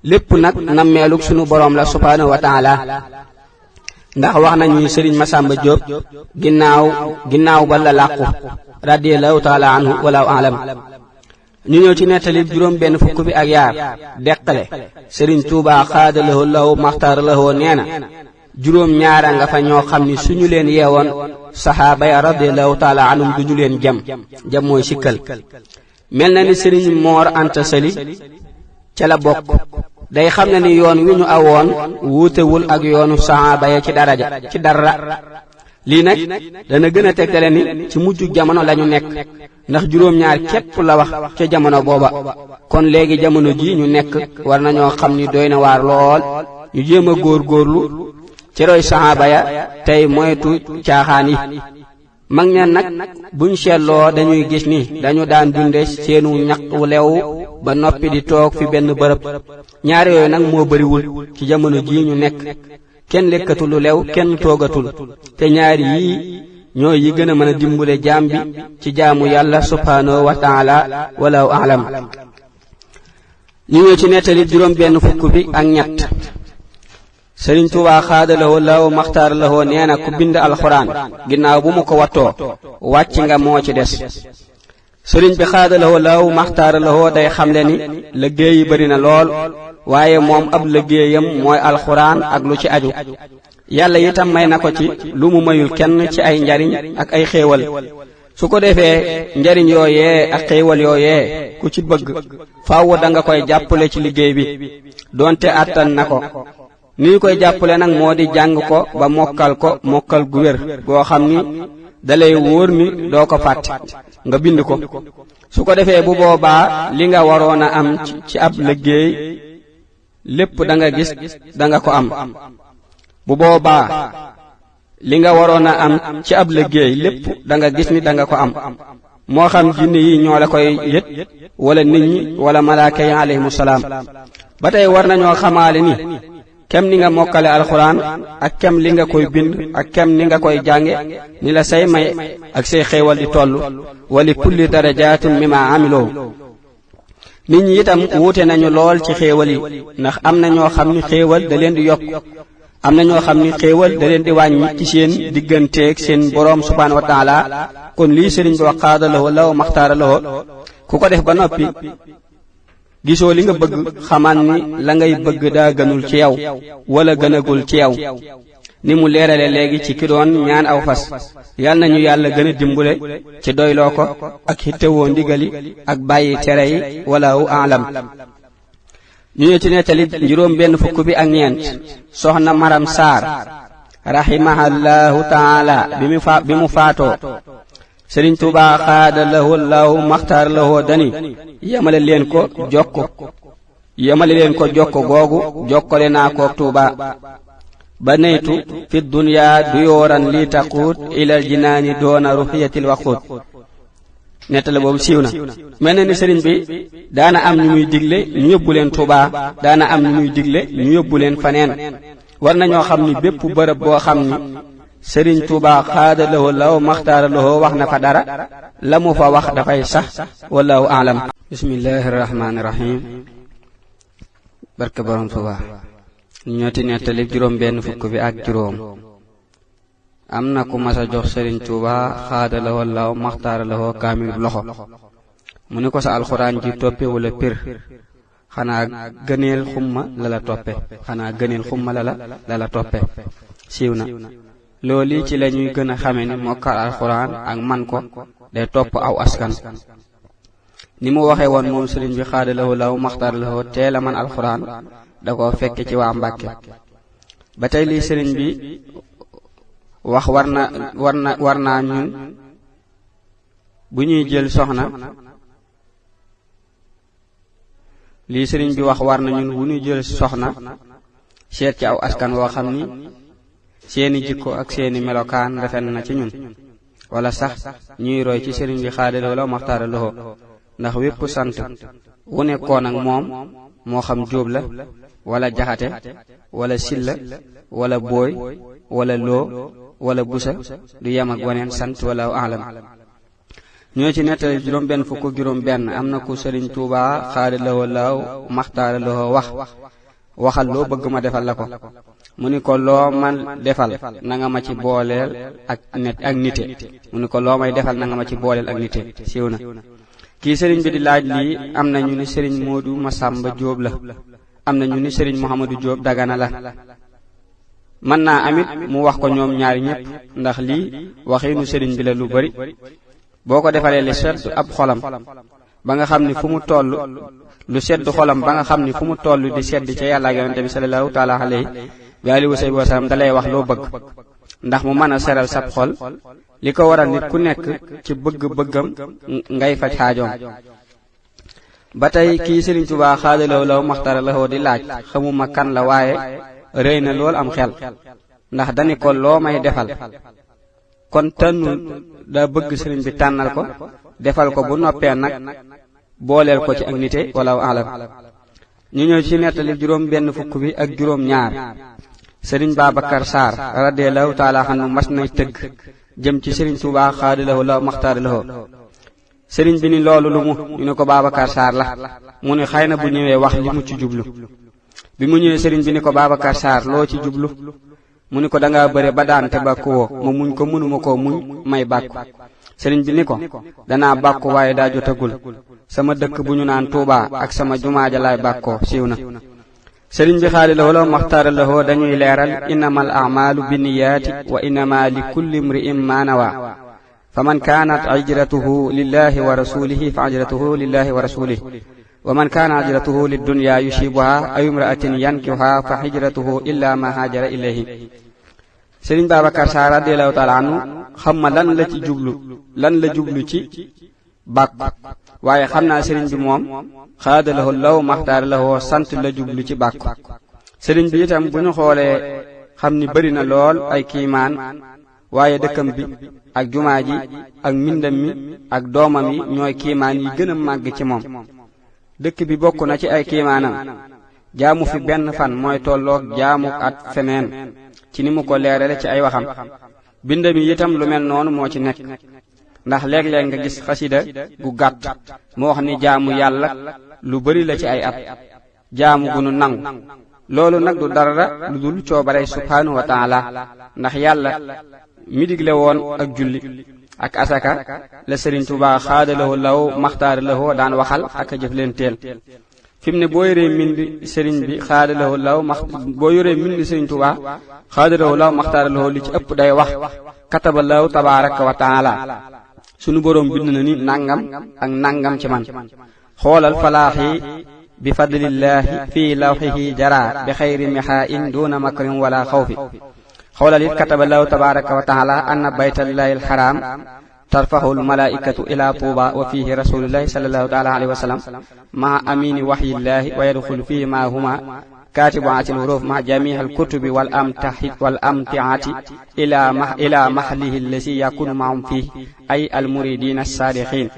lépp nag nammeelug sunu boroom la subhaanahu wa taala ndax wax nañu sëriñ Masamba Jóob ginnaaw ba la làqu radiyallahu taala anhu wala alam ñu ñëw ci nettali juróom benn fukk bi ak yaar deqale Sëriñ Tuuba xaada lahoo law maxtaara lahoo nee na juróom ñaara nga fa ñoo xam ni suñu leen yeewoon saxaaba ya radiyallahu taala anhum duñu leen jam mooy sikkal mel na ni Sëriñ Moor Anta Sali ca la bokk day xam ne ni yoon wi ñu awoon wuutewul ak yoonu saxaaba ya ci dara lii nag dana gën a tegtale ni ci mujju jamono lañu nekk ndax juróom-ñaar képp la wax ca jamono booba kon léegi jamono ji ñu nekk war nañoo xam ni doy na waar lool ñu jéem a góorgóorlu ci roy saxaaba ya tey moytu caaxaan yi mag ña nag buñ seetloo dañuy gis ni dañu daan dunde seenu ñaq wu lew ba noppi di toog fi benn bërëb ñaar yooyu nag moo bariwul ci jamono ji ñu nekk kenn lekkatul lu lew kenn toogatul te ñaari yii ñooy yi gën a mën a dimbale jaam bi ci jaamu yàlla subhaanahu wa taala wala alam ñu ñëw ci nettali juróom benn fukk bi ak ñett Sëriñ Tuuba xaada lahoo law maxtaara lahoo nee na ku bind alxuraan ginnaaw bu mu ko wattoo wàcc nga moo ci des sëriñ bi xaadalawoo law maxtaaralawoo day xamle ni liggéey yi bari na lool waaye moom ab liggéeyam mooy alxuraan ak lu ci aju yàlla itam may na ko ci lu mu mayul kenn ci ay njariñ ak ay xéewal su ko defee njariñ yooyee ak xéewal yooyee ku ci bëgg faaw da nga koy jàppale ci liggéey bi doonte àttan na ko ni koy jàppale nag moo di jàng ko ba mokkal gu wér goo xam ni dalay wóor ni doo ko fàtte nga bind ko su ko defee bu boobaa li nga waroon a am ci ab liggéey lépp da nga gis da nga ko am bu boobaa li nga waroon a am ci ab liggéey lépp da nga gis ni da nga ko am moo xam jinne yi ñoo la koy yët wala nit ñi wala malaaka yi alayhimu salaam ba tey war nañoo xamaale ni kem ni nga mokkale alxuraan ak kem li nga koy bind ak kem ni nga koy jànge ni la say may ak say xéewal di toll wali kulli darajaatin mimma amiloo nit ñi itam wuute nañu lool ci xéewal yi ndax am na ñoo xam ni xéewal da leen di yokk am na ñoo xam ni xéewal da leen di wàññi ci seen digganteeg seen boroom subhaanahu wa taala kon lii sëriñ bi wax xaadalawoo law maxtaaralawoo ku ko def ba noppi gisoo li nga bëgg xamaan ni la ngay bëgg daa gënul ci yow wala gënagul ci yow ni mu leerale léegi ci ki doon ñaan aw fas yal nañu yàlla gën a dimbule ci doyloo ko ak xittewoo ndigali ak bàyyi tere yi walaahu aalam ñu ñëw ci nettali juróom benn fukk bi ak ñeent soxna Maram Saar rahimahallaahu taala bi mu faatoo Sëriñ Tuubaa xaada lahu laahu maxtaar lahoo dani yemale leen ko jokko googu jokkale naa kook Tuubaa ba neytu fi dunya duyooran li taquut ilal jinaani doona ruxiyatil waquut nettale boobu siiw na mel na ni sëriñ bi daana am ñu muy digle ñu yóbbu leen Tuubaa daana am ñu muy digle ñu yóbbu leen faneen war nañoo xam ni bépp bërëb boo xam ni sëriñ Tuubaa xaada lahu law maxtaara lahu wax na fa dara la mu fa wax dafay sax wallahu aalam bismillahi rahmaani rahim barke borom Tuubaa ñooti nettali juróom benn fukk bi ak juróom am na ku mas a jox sëriñ Tuubaa xaada lahu law maxtaara lahu kaamil loxo mu ni ko sa alxuraan ji toppe wala pir xanaa gëneel xumma la la toppe siiw na loolu ci la ñuy gën a xame ni mokkal alxuraan ak man ko day topp aw askan ni mu waxee woon moom sëriñ bi xaadalawoo law maxtaar lawoo teel a man alxuraan da ko fekke ci waa Mbàkke ba tey lii sëriñ bi wax war naa ñun bu ñuy jël soxna lii sëriñ bi wax war na ñun bu ñuy jël soxna seet ci aw askan woo xam ni seeni jikko ak seeni melokaan rafet na ci ñun wala sax ñuy roy ci sëriñ bi xaadalawoo law maxtaara lawoo ndax wépp sant wu nekkoon ak moom moo xam jóob la wala jaxate wala silla wala booy wala loo wala busa du yem ak waneen sant wala alam ñoo ci nettali juróom benn fukk juróom benn am na ku sëriñ Tuubaa xaadalawoo law maxtaara lawoo waxal loo bëgg ma defal la ko mu ni ko loo man defal na nga ma ci booleel ak nite mu ni ko loo may defal na nga ma ci booleel ak nite siiw na kii sëriñ bi di laaj lii am na ñu ni sëriñ Moodu Masamba Jóob la am na ñu ni sëriñ Muhammadu Jóob Dagana la mën naa amit mu wax ko ñoom ñaari ñépp ndax lii waxiinu sëriñ bi la lu bari boo ko defalee li sedd ab xolam ba nga xam ni fu mu toll lu sedd xolam ba nga xam ni fu mu toll di sedd ca yàlla ak yonente bi sallallahu taala alayhi wa alihi wa sallam dalay wax loo bëgg ndax mu mën a seral sab xol li ko waral nit ku nekk ci bëgg-bëggam ngay faj xaajoom ba tey kii Sëriñ Tuubaa xaadalawoo law maxtara lawoo di laaj xamuma kan la waaye rëy na lool am xel ndax dani ko loo may defal kon tànnul daa bëgg sëriñ bi tànnal ko defal ko bu noppee nag booleel ko ci ak nite wala alam ñu ñëw ci nettali juróom benn fukk bi ak juróom ñaar sëriñ Babacar Sarr radiyallahu taala anhu mas nay tëgg jëm ci sëriñ Tuubaa xaadalawoo law maxtaara lawoo sëriñ bi ni loolu lu mu ñu ne ko Babacar Sarr la mu ne xëy na bu ñëwee wax li mu ci jublu bi mu ñëwee sëriñ bi ni ko Babacar Sarr loo ci jublu mu ni ko dangaa bëre ba daan te bàkku woo ma muñ ko mënuma koo muñ may bàkku sëriñ bi ni ko danaa bàkku waaye daa jotagul sama dëkk bu ñu naan Tuubaa ak sama jumaaja laay bàkkoo siiw na sëriñ bi xaali la wala maxtaara lahoo dañuy leeral innamal a'maalu binniyaati wa innama li kulli imri'in ma nawaa faman kaanat hijratuhu lillahi wa rasulihi fa hijratuhu lillahi wa rasulihi wa man kaana hijratuhu liddunya yusibuha aw imra'atin yankihuha fa hijratuhu illa ma haajara ilayhi sëriñ Babacar Sarr radiyallahu ta'ala anhu xam ma lan la jublu ci bàkku waaye xam naa sëriñ bi moom xaadalahu law maxtaar lahoo sant la jublu ci bàkku sëriñ bi itam bu ñu xoolee xam ni bari na lool ay kiimaan waaye dëkkam bi ak jumaa ji ak mbindam mi ak doomam yi ñooy kiimaan yi gën a màgg ci moom dëkk bi bokk na ci ay kiimaanam jaamu fi benn fan mooy tolloog jaamu at feneen ci ni mu ko leerale ci ay waxam bindam yi itam lu mel noonu moo ci nekk ndax léeg-léeg nga gis xasida gu gàtt mu wax ni jaamu yàlla lu bari la ci ay at jaamu gu nu nangu loolu nag du dara lu dul coobarey subhaanahu wa taala ndax yàlla mi digle woon ak julli ak asaka la sëriñ Tuubaa xaadalawoo law maxtaar lawoo daan waxal ak a jëf leen teel fi mu ne boo yoree mbind sëriñ bi xaadalawoo law boo yoree mbind sëriñ Tuubaa xaadalawoo law maxtaar lawoo li ci ëpp day wax kataba law tabaaraka wa taala sunu boroom bind na ni nangam ak nangam ci man xoolal falaaxi bi fadlillahi fii lawxihi jara bi xayri mixaa'in duuna makrin wala xawfi xoolal it kataba law tabaaraka wa taala anna baytallahi alxaram tarfahu almalaikatu ila tuuba wa fihi rasulillahi sallallahu taala alayhi wa sallam maa amini waxyillahi wa yadxulu fihi ma huma كاتبات الحروف مع جميع الكتب والأمتعة إلى محله الذي يكون معهم فيه أي المريدين الصادقين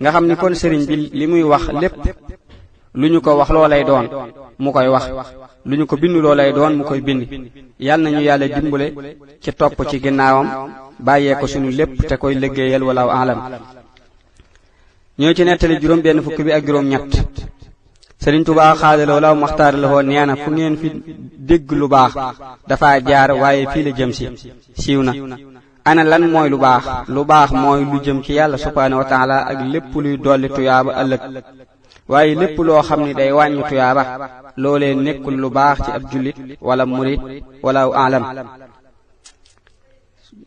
nga xam ni kon sëriñ bi li muy wax lépp lu ñu ko wax loo lay doon mu koy wax lu ñu ko bind loo lay doon mu koy bind yal nañu yàlla dimbale ci topp ci ginnaawam bàyyee ko suñu lépp te koy liggéeyal walaaw alam ñoo ci nettali juróom benn fukk bi ak juróom ñett sëriñ Tuubaa xaadaloo law maxtaar lahoo nee na fu ngeen fi dégg lu baax dafa jaar waaye fii la jëm si siiw na ana lan mooy lu baax mooy lu jëm ci yàlla subhaanahu wa taala ak lépp luy dolli tuyaaba ëllëg waaye lépp loo xam ni day wàññi tuyaaba loolee nekkul lu baax ci ab jullit wala murit wala alam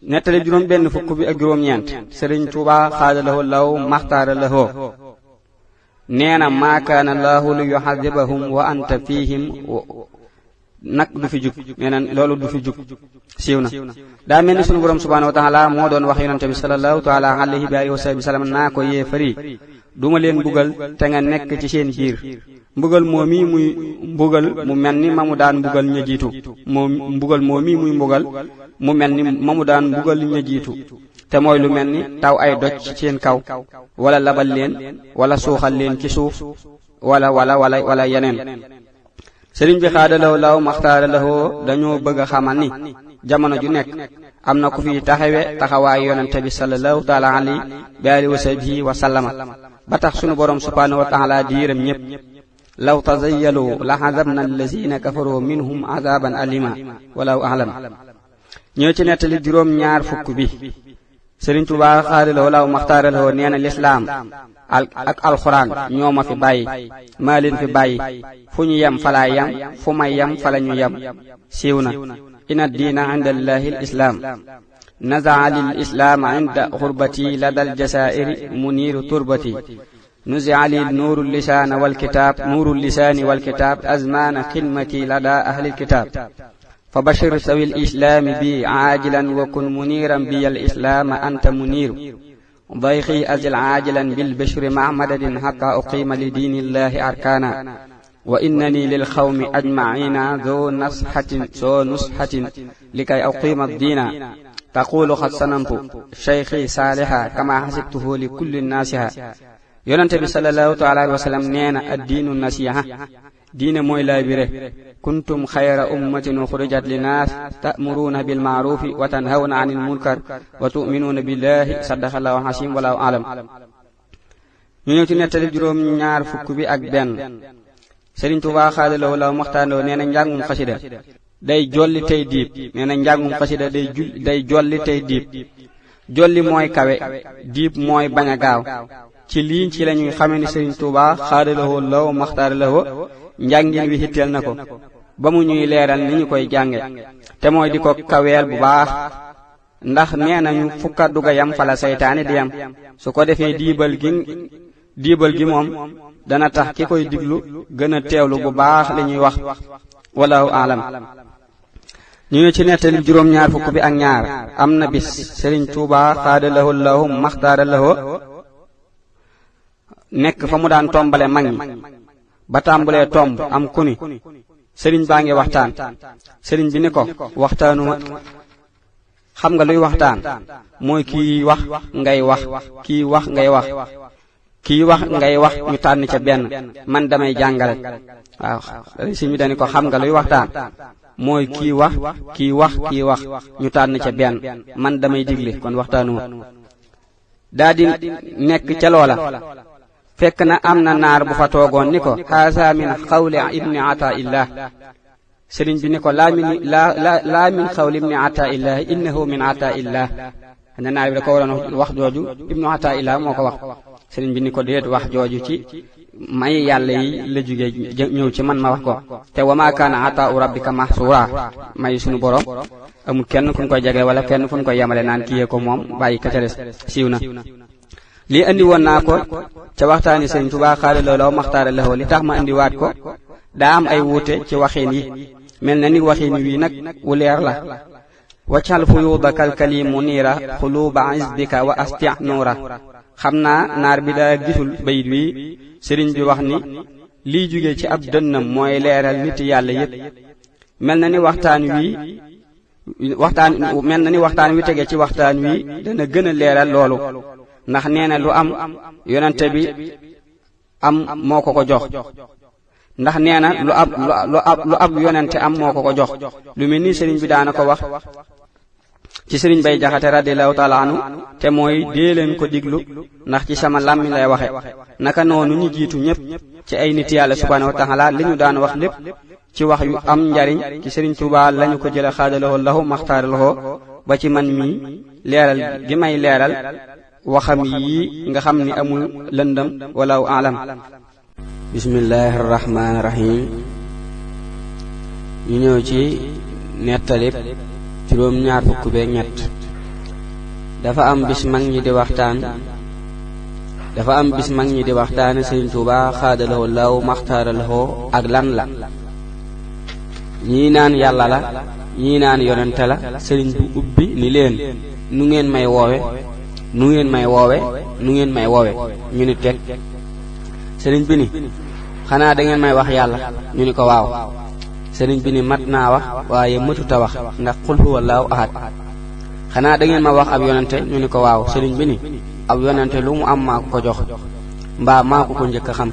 nettali juróom benn fukk bi ak juróom ñeent sëriñ Tuubaa xaadaloo law maxtaar lahoo nee na maa kaana Allaahu li yu'adhibahum wa anta fiihim nag du fi jug nee na loolu du fi jug siiw na daa mel ni sunu borom subhaanahu wa taala moo doon wax yonente bi sallallahu taala alayhi wa alihi wa sallam naa ko yéefari duma leen mbugal te nga nekk ci seen biir mbugal moomi muy mbugal mu mel ni ma mu daan mbugal ña jiitu mbugal moomi muy mbugal mu mel ni ma mu daan mbugal ña jiitu te mooy lu mel ni taw ay doj ci seen kaw wala labal leen wala suuxal leen ci suuf wala yeneen sëriñ bi xaadaloo law maxtaara lahoo dañoo bëgg a xamal ni jamono ju nekk am na ku fi taxawe taxawaay yonente bi sallallahu taala alayhi wa sahbihi wa sallama ba tax sunu borom subhaanahu wa taala di yërëm ñépp law tazayyalu la azabna allazina kafaru minhum azaban alima walaw alam ñoo ci nettali juróom ñaar fukk bi sëriñ Tuubaa xaadaloo law maxtaara lahoo nee na lislaam ak alxuraan ñoo ma fi bàyyi maa leen fi bàyyi fu ñu yem falaa yem fu may yem fala ñu yem siiw na inna diina inda allahi al islaam nazaa lil islaam inda xurbati lada al jasaa'iri muniiru turbati nuzia li nuuru lisaani wal kitaab azmaana xidmati lada ahli al kitaab فبشر سوي الإسلام بي عاجلا وكن منيرا بي الإسلام أنت منير ضيخي أزل عاجلا بالبشر مع مدد حتى أقيم لدين الله أركانا وإنني للقوم أجمعين ذو نصحة لكي أقيم الدين تقول قد صنمت شيخي صالحا كما حسبته لكل الناس yonente bi sallallahu taala alayhi wa sallam nee na addiinu nasiha diine mooy laay bire kuntum xayra ummatin uxrijat linnaas ta'muruuna bil ma'ruufi wa tanhawna anil munkar wa tu'minuuna billahi sadaqallahu al-aziim wallahu a'lam ñu ñëw ci nettali juróom ñaar fukk bi ak benn Sëriñ Tuubaa xaadaloo law maxtaanoo nee na njàngum xasida day jolli tey diib nee na njàngum xasida day jolli tey diib jolli mooy kawe diib mooy bañ a gaaw ci lii ci lañuy xame ni Sëriñ Tuubaa xaadalawoo law maxtaara lawoo njàngin wi hitteel na ko ba mu ñuy leeral ni ñu koy jànge te mooy di ko kaweel bu baax ndax nee nañu fu kaddu ga yam fala seytaane di yam su ko defee diibal gi moom dana tax ki koy diglu gën a teewlu bu baax li ñuy wax wallahu aalam. ñu ngi ci nettali juróom-ñaar fukk bi ak ñaar am na bis Sëriñ Tuubaa xaadalawoo law maxtaara lawoo nekk fa mu daan tombale mag ñi ba tàmbulee tomb am ku ni sëriñ baa ngi waxtaan sëriñ bi ni ko waxtaanuma. xam nga luy waxtaan mooy kii wax ngay wax kii wax ngay wax kii wax ngay wax ñu tànn ca benn man damay jàngale. waaw sëriñ bi dañu ko xam nga luy waxtaan mooy kii wax kii wax ñu tànn ca benn man damay digle kon waxtaanuma. daa di nekk ca loola fekk na am na naar bu fa toogoon ni ko haasa min xawli ibni ataillah sëriñ bi ni ko laa min xawli ibni ataillah innahu min ataillah na naar bi da ko waroon wax jooju ibnu ataillah moo ko wax sëriñ bi ni ko déet wax jooju ci may yàlla yi la jóge ñëw ci man ma wax ko te wa ma kaana ataau rabbika mahsura may sunu borom amul kenn fu ñu koy jege wala kenn fu ñu koy yemale naan kiyee ko moom bàyyi ka ca des siiw na. lii andi woon naa ko ca waxtaani Sëriñ Tuubaa xaadalawoo law maxtaara lawoo li tax ma andiwaat ko daa am ay wuute ci waxiin yi mel na ni waxiin wi nag wu leer la. waccal fuyuuda kalkalimu niira xuluuba isdika wa asti nuura. xam naa naar bi daa gisul bayit wi sëriñ bi wax ni lii jóge ci ab dënnam mooy leeral nit yàlla yépp mel na ni waxtaan wi tege ci waxtaan wi dana gën a leeral loolu ndax nee na lu am yonente bi am moo ko ko jox ndax nee na lu ab yonente am moo ko ko jox lu mel ni sëriñ bi daana ko wax ci sëriñ Bay Jaxate radiyallahu taala anu te mooy dee leen ko diglu ndax ci sama làmmiñ lay waxe naka noonu ñi jiitu ñépp ci ay nit yàlla subhanahu wa taala li ñu daan wax lépp ci wax yu am njariñ ci Sëriñ Tuubaa lañu ko jële xaadalawoo lahu maxtaara lawoo ba ci man mii leeral gi may leeral waxam yi nga xam ni amul lëndëm wallahu aalam. bismillahi rahmaani rahim. ñu ñëw ci nettalib juróom-ñaar fukk beek ñett. dafa am bis mag ñi di waxtaane Sëriñ Tuubaa xaadalawoo law maxtaara lawoo ak lan la. ñii naan yàlla la ñii naan yonente la sëriñ bu ubbi ni leen nu ngeen may woowe ñu ni teg sëriñ bi ni xanaa da ngeen may wax yàlla ñu ni ko waaw sëriñ bi ni mat naa wax waaye mëtuta wax ndax qul huwallaahu ahad. xanaa da ngeen ma wax ab yonente ñu ni ko waaw sëriñ bi ni ab yonente lu mu am maa ko jox mbaa maa ko njëkk a xam.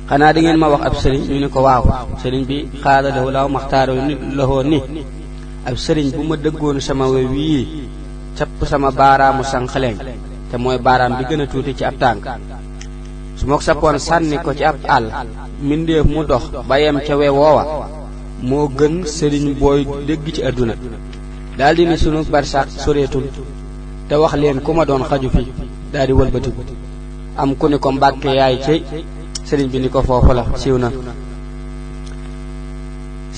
xanaa da ngeen ma wax ab sëriñ ñu ni ko waaw sëriñ bi xaadalawoo law maxtaara lawoo ni ab sëriñ bu ma dëggoon sama we wii capp sama baaraamu sànqaleñ te mooy baaraam bi gën a tuuti ci ab tànk su ma ko sappoon sànni ko ci ab àll mbindeef mu dox ba yem ca we woowa moo gën sëriñ booy dégg ci àdduna daldi ni sunu barsax soreetul te wax leen ku ma doon xaju fi daldi wëlbatiku am ku ni ko mbàkke yaay cey sëriñ bi ni ko foofu la siiw na.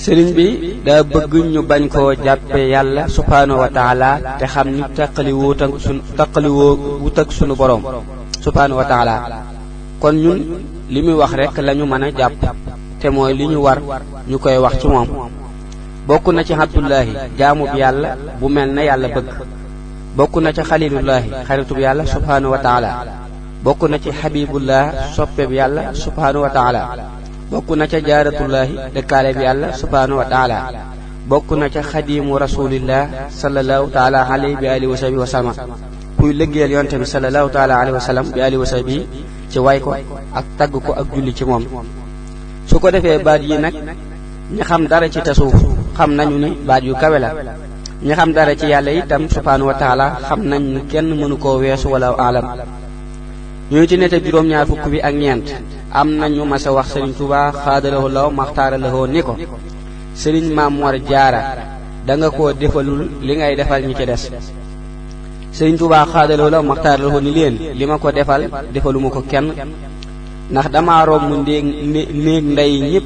sëriñ bi daa bëgg ñu bañ koo jàppe yàlla subhaanahu wa taala te xam ni taqaliwoowut ak sunu boroom subhaanahu wa taala kon ñun li muy wax rekk lañu mën a jàpp te mooy li ñu war ñu koy wax ci moom. bokk na ci abdullahi jaamub yàlla bu mel na yàlla bëgg bokk na ci xalilullahi xaritub yàlla subhaanahu wa taala bokk na ci xabibullah soppeeb yàlla subhaanahu wa taala bokk na ca jaaratullahi dëkkaale bi yàlla subhaanahu wa taala bokk na ca xadimu rasulillah sallallahu taala alayhi bi alihi wa sahbihi wa sallam kuy liggéeyal yonte bi sallallahu taala alayhi wa sallam bi alihi wa sahbihi ci way ko ak tagg ko ak julli ci moom. su ko defee baat yi nag ñi xam dara ci tasawuf xam nañu ni baat yu kawe la ñi xam dara ci yàlla itam subhaanahu wa taala xam nañ ni kenn mënu koo weesu wala alam. ñooy ci nete juróom-ñaar fukk bi ak ñeent am nañu masa wax Sëriñ Tuubaa xaadalawoo law maxtaara lawoo ni ko Sëriñ Maam Mor Jaara da nga koo defalul li ngay defal ñi ci des Sëriñ Tuubaa xaadaloo la maxtaar la ni leen li ma ko defal defaluma ko kenn ndax dama romb néeg ndey ñépp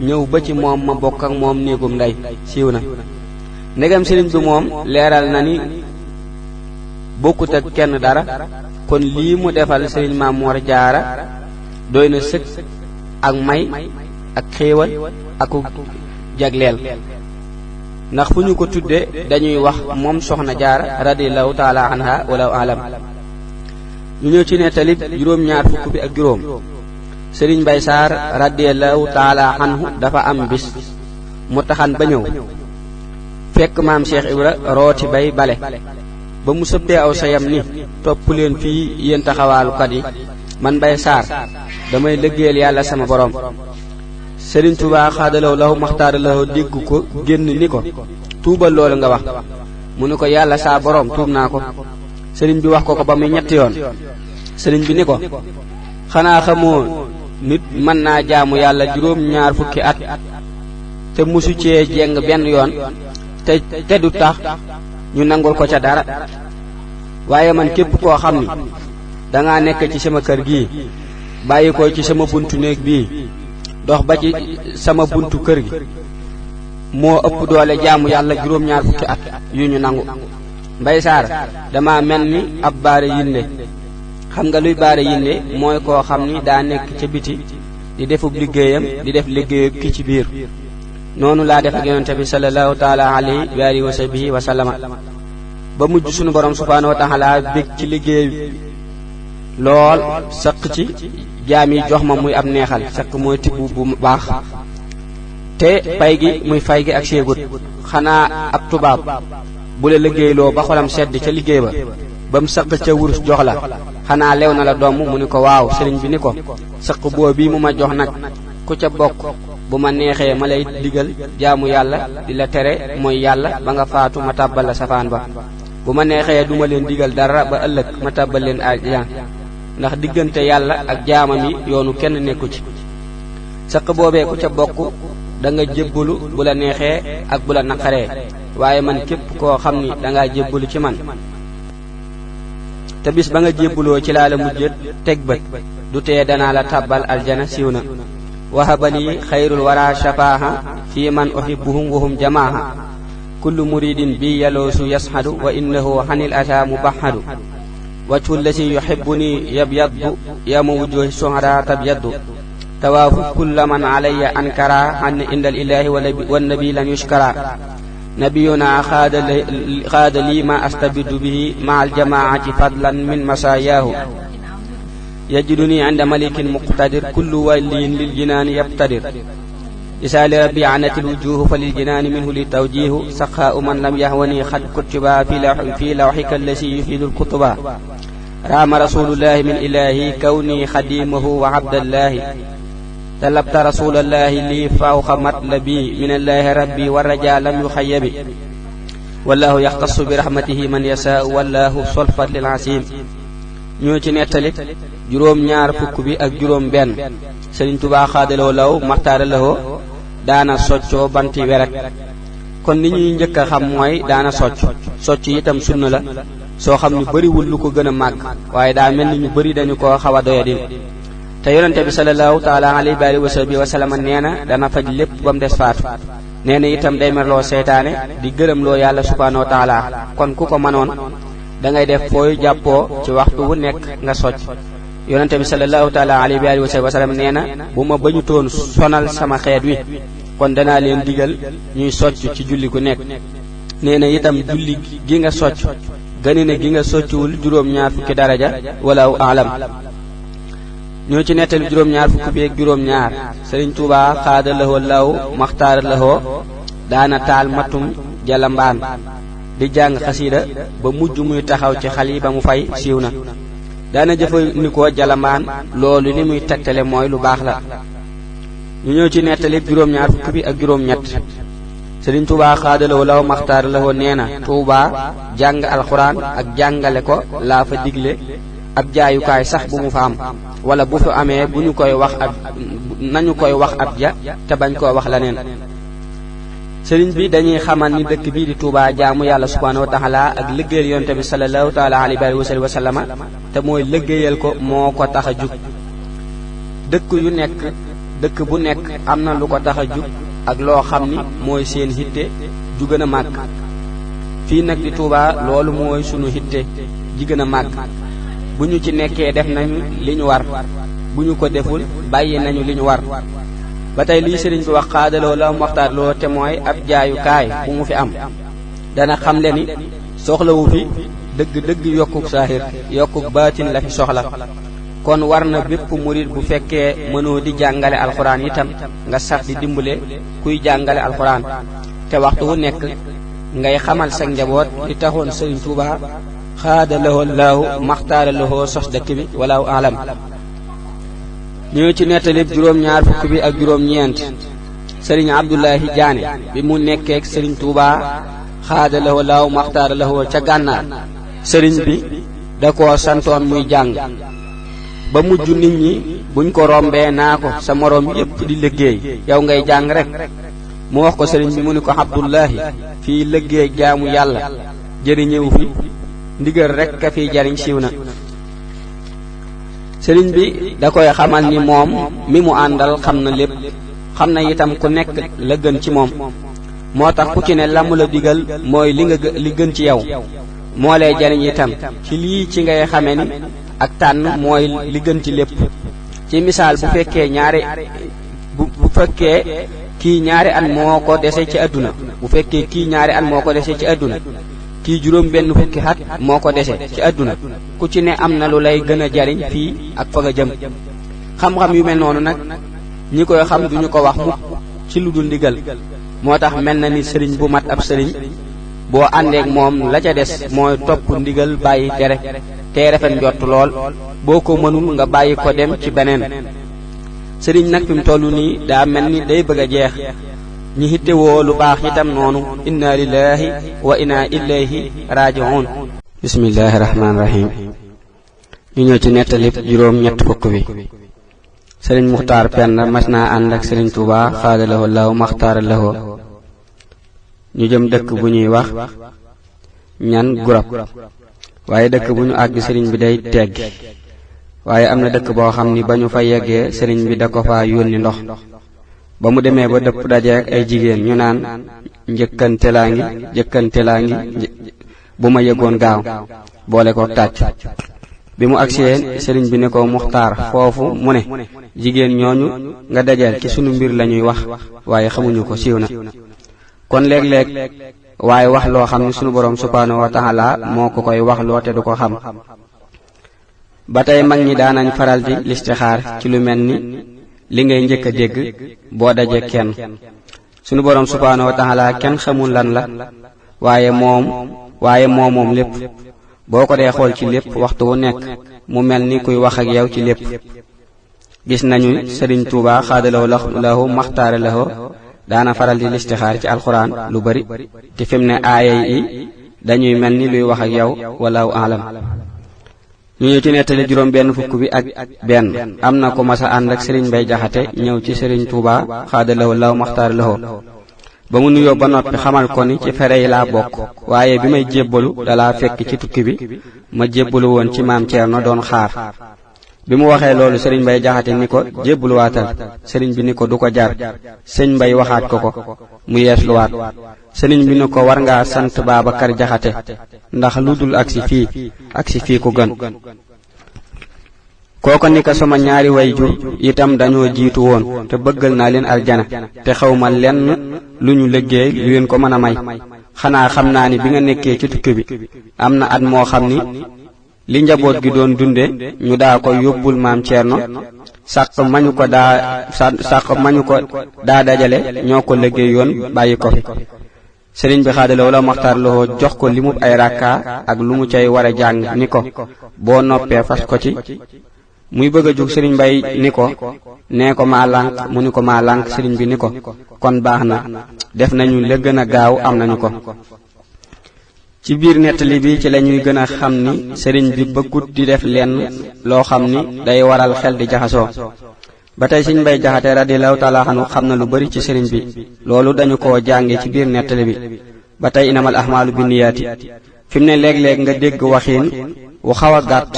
ñëw ba ci moom ma bokk ak moom néegum ndey siiw na. ndegam sëriñ bi moom leeral na ni bokkut ak kenn dara kon lii mu defal sëriñ Maam Mor Jaara doy na sëkk ak may ak xéewal ak jagleel ndax fu ñu ko tudde dañuy wax moom soxna Jaara radiyallahu taala anha wala alam. ñu ñëw ci nettali juróom-ñaar fukk bi ak juróom. Sëriñ Mbay Saar radiyallahu taala anhu dafa am bis mu taxan ba ñëw fekk maam Cheikh Ibra rooti bay bale ba mu sëppee aw sayam ni topp leen fii yéen taxawaalukat yi man Mbay Saar damay liggéeyal yàlla sama borom. Sëriñ Tuubaa xaadalaw lahu maxtaaralaw dégg ko génn ni ko tuubal loolu nga wax mu ni ko yàlla saa borom tuub naa ko. sëriñ bi wax ko ba muy ñetti yoon. sëriñ bi ni ko xanaa xamoo nit mën naa jaamu yàlla juróom-ñaar fukki at te musu cee jeng benn yoon te du tax ñu nangul ko ca dara. waaye man képp koo xam ni dangaa nekk ci sama kër gii bàyyi ko ci sama buntu néeg bii dox ba ci sama buntu kër gi moo ëpp doole jaamu yàlla juróom-ñaar fukki at yu ñu nangu. Mbay Saar dama mel ni ab baare yinde. xam nga luy baare yinde mooy koo xam ni daa nekk ca biti di defub liggéeyam di def liggéeyu ki ci biir. noonu laa def ak yonente bi sallallahu taala alayhi wa alihi wa sahbihi wa sallama ba mujj sunu borom subhaanahu wa taala bég ci liggéey lool sëq ci jaam yi jox ma muy ab neexal sëq mooy tibb bu baax te pay gi muy fay gi ak séegut. xanaa ab tubaab bu la liggéeyloo ba xolam sedd ca liggéey ba mu sëq ca wurus jox la xanaa lew na la doom mu ni ko waaw. sëriñ bi ni ko sëq boo bii mu ma jox nag ku ca bokk bu ma neexee ma lay digal jaamu yàlla di la tere mooy yàlla ba nga faatu ma tàbbal la safaan ba bu ma neexee duma leen digal dara ba ëllëg ma tàbbal leen ajjaan ndax diggante yàlla ak jaamam yi yoonu kenn nekku ci. sëq boobee ku ca bokk da nga jébbalu bu la neexee ak bu la naqaree waaye man képp koo xam ni dangaa jébbalu ci man te bis ba nga jébbaloo ci laa la mujjët teg bët du tee danaa la tàbbal aljana siiw na. wahabali xayrul wara shafaaha fi man uhibbuhum wahum jamaaha kullu muridin bi yaloosu yashadu wa innahu hanil ata mubahadu wajhu lasi yuhibbuni yabyaddu yawma wujuhi suhada tabyaddu tawaafu kulla man alayya ankara an indal ilahi wan nabi lan yushkara nabiyuna xaada li ma astabidu bihi ma al jamaati fadlan min masayaahu yajiduni inda malikin muqtadir kullu waliyin lil jinaani yabtadir isa li rabbi anatil wujuhu fa lil jinaani minhu li tawjihu saqaa'u man lam yahwani xad kutiba fi lawxika allasi yufidu lkutuba raama rasulullahi min ilahi kawni xadimahu wa abdallahi talabta rasulallahi li fawqa matlabi min allahi rabbi wa raja lam yuxayyabi wallahu yaxtassu bi rahmatihi man yasaau wallahu solfat lil asim. ñoo ci nettali juróom-ñaar fukk bi ak juróom benn. Sëriñ Tuubaa xaadaloo law maxtaara lawoo daana soccoo banti weret. kon li ñuy njëkk a xam mooy daana socc itam sunna la soo xam ni bariwul lu ko gën a màgg waaye daa mel ni ñu bari dañu koo xaw a doyadil te yonente bi sallallahu taala alayhi wa sahbihi wa sallam nee na dana faj lépp ba mu des faatu. nee na itam day merloo seytaane di gërëm loo yàlla subhaanahu wa taala kon ku ko mënoon da ngay def fooy jàppoo ci waxtu wu nekk nga socc. yonente bi sallallahu taala alayhi wa sallam nee na bu ma bañu toon sonal sama xeet wi kon danaa leen digal ñuy socc ci julli gu nekk. nee na itam julli gi nga socc gëni na gi nga soccuwul juróom-ñaar fukki daraja walaahu alam. ñoo ci nettali juróom-ñaar fukki bi ak juróom-ñaar. Sëriñ Tuubaa xaada lahoo law maxtaara lahoo daana taal matum jalambaan di jàng xasiida ba mujj muy taxaw ci xal yi ba mu fay siiw na. daana jëfandikoo jalambaan loolu li muy tegtale mooy lu baax la. ñu ñëw ci nettali juróom-ñaar fukki bi ak juróom-ñett. Sëriñ Tuubaa xaadalawoo law maxtaar lawoo nee na Tuubaa jàng alxuraan ak jàngale ko laa fa digle ab jaayukaay sax bu mu fa am wala bu fa amee bu ñu koy wax ab nañu koy wax ab ja te bañ koo wax leneen. sëriñ bi dañuy xamal ni dëkk bii di Touba jaamu yàlla subhanahu wa taala ak liggéeyal yonte bi sallallahu taala alayhi wa sallama te mooy liggéeyal ko moo ko tax a jug. dëkk bu nekk am na lu ko tax a jug ak loo xam ni mooy seen hitte ju gën a màgg. fii nag di Touba loolu mooy sunu hitte ji gën a màgg. bu ñu ci nekkee def nañu li ñu war, bu ñu ko deful bàyyi nañu li ñu war. ba tey lii sëriñ bi wax xaadaloo la waxtaan loo te mooy ab jaayukaay bu mu fi am dana xamle ni soxlawu fi dëgg yokkuk saahir, yokkuk baatin la fi soxla. kon war na bépp murit bu fekkee mënoo di jàngale alxuraan itam nga sax di dimbale kuy jàngale alxuraan te waxtu wu nekk ngay xamal sa njaboot li taxoon sëriñ Tuuba xaadaloo laahu maxtaara lahoo sos dëkk bi walaahu alam. ñëw ci nettalib juróom-ñaar fukk bi ak juróom-ñeent. sëriñ Abdullahi Jaane bi mu nekkeek sëriñ Tuuba xaadaloo laahu maxtaara lahoo ca gànnaar, sëriñ bi da koo santoon muy jàng ba mujj nit ñi buñ ko rombee naa ko sa moroom yépp di liggéey yow ngay jàng rek. mu wax ko sëriñ bi mu ni ko Abdullahi fii liggéey jaamu yàlla jëriñëwu fi, ndigal rek ka fiy jariñ siiw na. sëriñ bi da koy xamal ni moom mi mu àndal xam na lépp, xam na itam ku nekk la gën ci moom. moo tax ku ci ne la mu la digal mooy li gën ci yow, moo lay jariñ itam. ci lii ci ngay xame ni ak tànn mooy li gën ci lépp. ci misaal bu fekkee kii ñaari at moo ko dese ci àdduna, kii juróom benn fukki at moo ko dese ci àdduna, ku ci ne am na lu lay gën a jariñ fii ak fa nga jëm. xam-xam yu mel noonu nag ñi koy xam duñu ko wax mukk ci lu dul ndigal. moo tax mel na ni sëriñ bu mat ab sëriñ boo àndeek moom la ca des mooy topp ndigal bàyyi tere tey rafet njott lool, boo ko mënul nga bàyyi ko dem ci beneen. sëriñ nag fi mu toll nii daa mel ni day bëgg a jeex. ñi hittewoo lu baax itam noonu. inna lillahi wa inna ilayhi raji'un. bismillahi rahmaani rahim. ñu ñëw ci nettalib juróom-ñett fukk bi. sëriñ Muxtaar Penda mas naa ànd ak sëriñ Tuuba xaadalahoo laahu maxtaara lahoo ñu jëm dëkk bu ñuy wax ñan gurab, waaye dëkk bu ñu àgg sëriñ bi day teggi. waaye am na dëkk boo xam ni ba ñu fa yeggee sëriñ bi da ko fa yónni ndox. ba mu demee ba dëpp dajeek ay jigéen ñu naan njëkkante laa ngi bu ma yëgoon gaaw boole ko tàcc. bi mu agsee sëriñ bi ne ko Muxtaar foofu mu ne jigéen ñooñu nga dajeel ci sunu mbir lañuy wax waaye xamuñu ko, siiw na. kon léeg-léeg waaye wax loo xam ni sunu boroom subhaanahu wa taala moo ko koy wax loo te du ko xam. ba tey mag ñi daanañ faral di listixaar ci lu mel ni li ngay njëkk a dégg boo dajee kenn. sunu boroom subhaanahu wa taala kenn xamul lan la, waaye moom lépp. boo ko dee xool ci lépp waxtu wu nekk mu mel ni kuy wax ak yow ci lépp. gis nañu sëriñ Tuuba xaadaloo lahu maxtaara lahu daana faral di listixaar ci alxuraan lu bari, te fi mu ne aaya yi dañuy mel ni luy wax ak yow wallahu alam. ñu ñëw ci nettali juróom benn fukk bi ak benn. am na ko masa ànd ak sëriñ Mbay Jaxate ñëw ci sëriñ Tuuba xaadaloo lahu maxtaara lahu ba mu nuyoo ba noppi xamal ko ni ci fere yi laa bokk, waaye bi may jébbalu dalaa fekk ci tukki bi ma jébbalu woon ci maam Ceerno doon xaar. bi mu waxee loolu sëriñ Mbay Jaxate ni ko jébbaluwaatal. sëriñ bi ni ko du ko jar. sëñ Mbay waxaat ko mu yeesluwaat. sëriñ bi ni ko war ngaa sant Baabakar Jaxate ndax lu dul agsi fii ku gën. kooko ni ko sama ñaari way jur itam dañoo jiitu woon te bëggal naa leen aljana te xawma lenn lu ñu liggéey lu leen ko mën a may. xanaa xam naa ni bi nga nekkee ci tukki bi am na at moo xam ni li njaboot gi doon dunde ñu daa ko yóbbul maam Ceerno sàq mañu ko daa dajale ñoo ko liggéey yoon bàyyi ko fi. sëriñ bi xaadaloo la maxtaar loo jox ko limub ay rakka ak lu mu cay war a jàng ni ko boo noppee fas ko ci. muy bëgg a jóg sëriñ Mbay ni ko nee ko maa lànk, mu ni ko maa lànk. sëriñ bi ni ko kon baax na, def nañu la gën a gaaw am nañu ko. ci biir nettali bi ci lañuy gën a xam ni sëriñ bi bëggut di def lenn loo xam ni day waral xel di jaxasoo. ba tey Sëriñ Mbay Jaxate radiyallahu taala anhu xam na lu bari ci sëriñ bi loolu dañu ko jànge ci biir nettali bi ba tey inamal ahmaalu binniyaati fi mu ne léeg-léeg nga dégg waxiin wu xaw a gàtt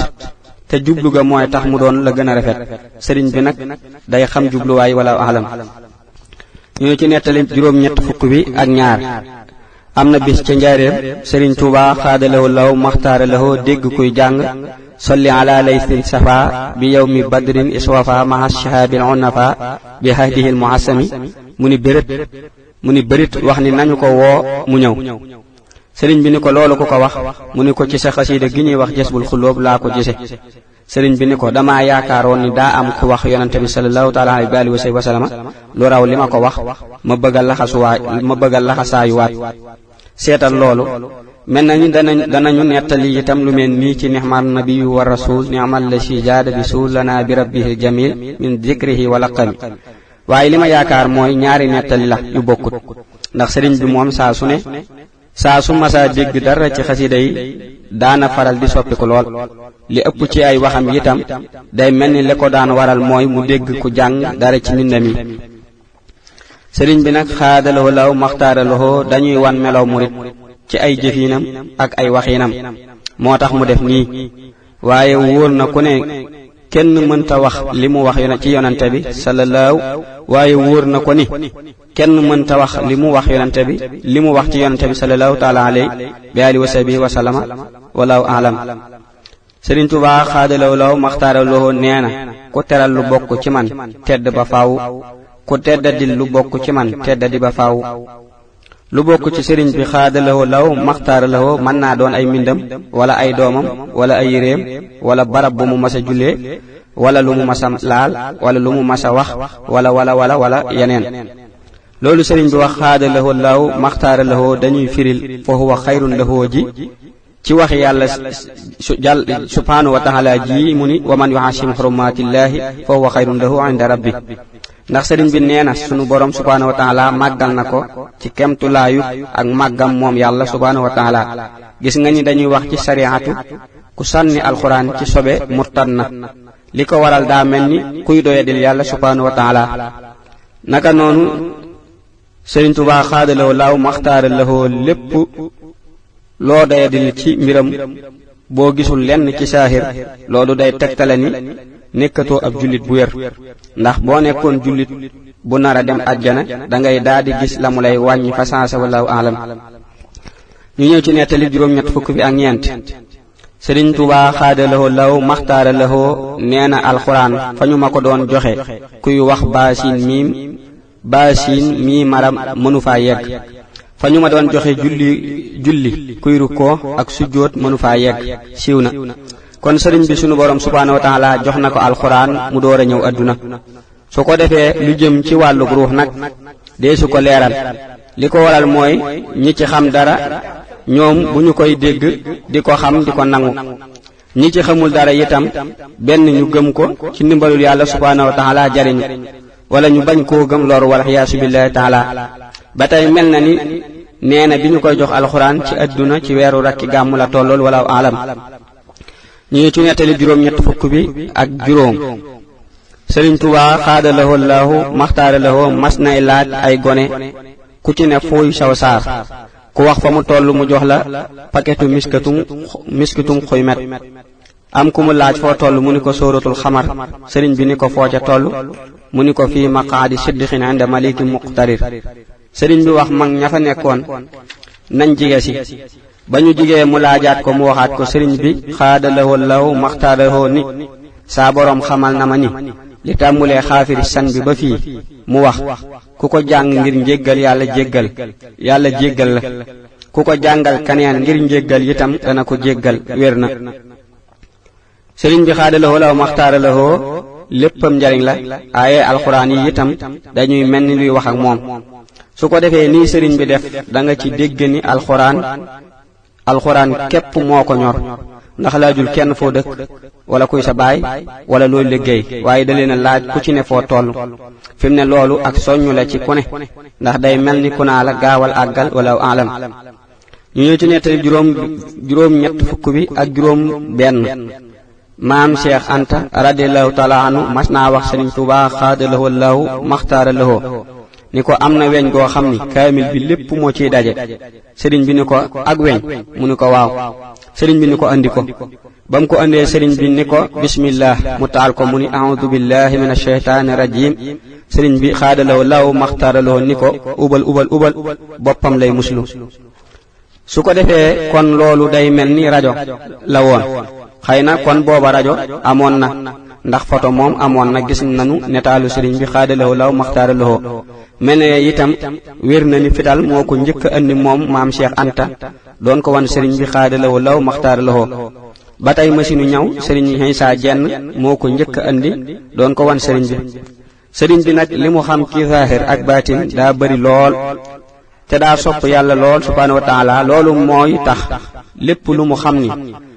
te jublu ga mooy tax mu doon la gën a rafet sëriñ bi nag day xam jubluwaay wala alam ñu ci nettali juróom-ñett fukk bi ak ñaar am na bis ca njaareem sëriñ Tuubaa xaadalawo law maxtaara lawo dégg kuy jàng solli ala laysin safa bi yawmi badrin iswafa maha shahabil unafa bi hahdihil muhassami mu ni bërit wax ni nañu ko woo mu ñëw sëriñ bi ni ko loolu ku ko wax mu ni ko ci sa xasiida gi ñuy wax Jazbul Xuloob laa ko gise sëriñ bi ni ko damaa yaakaaroon ni daa am ku wax yonente bi sallallahu taala alayhi wa sallam lu raw li ma ko wax ma bëgg a laxasaayuwaat seetal loolu mel nañu danañu nettali itam lu mel nii ci nixmal nabiyu wa rasul ni'mal la si jaada bi suul lana bi rabbihi jamil min dikrihi wa laqami waaye li ma yaakaar mooy ñaari nettali la yu bokkut ndax sëriñ bi moom saa su masaa dégg dara ci xasida yi daana faral di soppiku lool li ëpp ci ay waxam itam day mel ni li ko daan waral mooy mu dégg ku jàng dara ci mbindam yi sëriñ bi nag xaadalawoo law maxtaaralawoo dañuy wan melow murit ci ay jëfinam ak ay waxiinam moo tax mu def nii waaye wóor na ku ne kenn mënta wax li mu wax ci yonante bi sallallahu waaye wóor na ko ni kenn mënta wax li mu wax yonante bi li mu wax ci yonante bi sallallahu taala alayhi bi alihi wa sahbihi wa sallama wallahu a'lam Sëriñ Tuubaa xaadalaw law maxtaaralawoo nee na ku teral lu bokk ci man tedd ba faaw ku teddadil lu bokk ci man teddadi ba faaw lu bokk ci sëriñ bi xaadalawoo law maxtaaralawoo mën naa doon ay mbindam wala ay doomam wala ay yéreem wala barab bu mu mas a jullee wala lu mu mas a laal wala lu mu mas a wax wala yeneen loolu sëriñ bi wax xaadalawoo law maxtaaralawoo dañuy firil fa huwa xayrun lahoo ji ci waxi yàlla subhanahu wa taala ji mu ni wa man yuhashim hurumatillahi fa huwa xayrun lahu inda rabbi ndax sëriñ bi nee na sunu borom subhanahu wa taala màggal na ko ci kemtulaayu ak màggam moom yàlla subhanahu wa taala gis nga ni dañuy wax ci sariatu ku sànni alxuraan ci sobe murtad na li ko waral daa mel ni kuy doyadil yàlla subhanahu wa taala naka noonu sëriñ Tuubaa xaadalawoo laaw maxtaaralawoo lépp loo doyadil ci mbiram boo gisul lenn ci saahir loolu day tegtale ni nekkatoo ab jullit bu wér ndax boo nekkoon jullit bu nar a dem àjjana dangay daldi gis la mu lay wàññi fa sansa wallahu alam ñu ñëw ci nettali juróom-ñett fukk bi ak ñeent Sëriñ Tuubaa xaadalawoo law maxtaaralawoo nee na alxuraan fa ñu ma ko doon joxe kuy wax baasiin miim maram mënu faa yegg fa ñu ma doon joxe julli kuy rukkoo ak sujjóot mënu faa yegg siiw na kon sëriñ bi sunu borom subhaanahu wa taala jox na ko alxuraan mu door a ñëw adduna su ko defee lu jëm ci wàllu ruux nag deesu ko leeral li ko waral mooy ñi ci xam dara ñoom bu ñu koy dégg di ko xam di ko nangu ñi ci xamul dara itam benn ñu gëm ko ci ndimbalul yàlla subhaanahu wa taala jariñu wala ñu bañ koo gëm loru wala xiyaasu billahi taala ba tey mel na ni nee na bi ñu koy jox alxuraan ci adduna ci weeru rakki gàmmu la tollool wala alam ñu ci nettali juróom-ñett fukk bi ak juróom Sëriñ Tuubaa xaadalawoo laahu maxtaaralawoo mas nay laaj ay gone ku ci ne fuuy saw saar ku wax fa mu toll mu jox la paketu miskitum xuymet am ku mu laaj foo toll mu ni ko sóoratul xamar sëriñ bi ni ko foo ca toll mu ni ko fii maqaadi siddiqin inda maliki muqtarir sëriñ bi wax mag ña fa nekkoon nañ jige si ba ñu jigee mu laajaat ko mu waxaat ko sëriñ bi xaadalawoo law maxtaaralawoo ni saa boroom xamal na ma ni li tàmbulee xaafiri san bi ba fii mu wax ku ko jàng ngir njéggal yàlla jéggal la ku ko jàngal kaneen ngir njéggal itam dana ko jéggal wér na sëriñ bi xaadalawoo law maxtaaralawoo léppam njariñ la aaye alxuraan yi itam dañuy mel ni luy wax ak moom su ko defee nii sëriñ bi def da nga ci dégg ni alxuraan képp moo ko ñor ndax laajul kenn foo dëkk wala kuy sa baay wala looy liggéey waaye da leen a laaj ku ci ne foo toll fi mu ne loolu ak soññu la ci ku ne ndax day mel ni ku naa la gaawal àggal wala alam ñu ñëw ci nettali juróom ñett fukk bi ak juróom benn maam Cheikh Anta radiyallahu taala anhu mas naa wax Sëriñ Tuubaa xaadalahu Allahu maxtaara lahu ni ko am na weñ goo xam ni kaamil bi lépp moo ciy daje. sëriñ bi ni ko ak weñ mu ni ko waaw. sëriñ bi ni ko andi ko. ba mu ko andee sëriñ bi ni ko bismillah mu taal ko mu ni a'udhu billahi minash shaytaani rajim. sëriñ bi xaadalahu Allahu maxtaara lahu ni ko ubal boppam lay muslu. su ko defee kon loolu day mel ni rajo la woon. xëy na kon booba rajo amoon na ndax photo moom amoon na gis nanu netaalu sëriñ bi xaadalahu Allahu maxtaara lahu. mel ne itam wér na ni fital moo ko njëkk a andi moom maam Cheikh Anta doon ko wan sëriñ bi xaadalahu Allahu maxtaara lahu. ba tey masinu ñaw sëriñ Isaa Jenn moo ko njëkk a andi doon ko wan sëriñ bi. sëriñ bi nag li mu xam ci zaahir ak baatin daa bari lool te daa sopp yàlla lool subhaanahu wa taala. loolu mooy tax lépp lu mu xam ni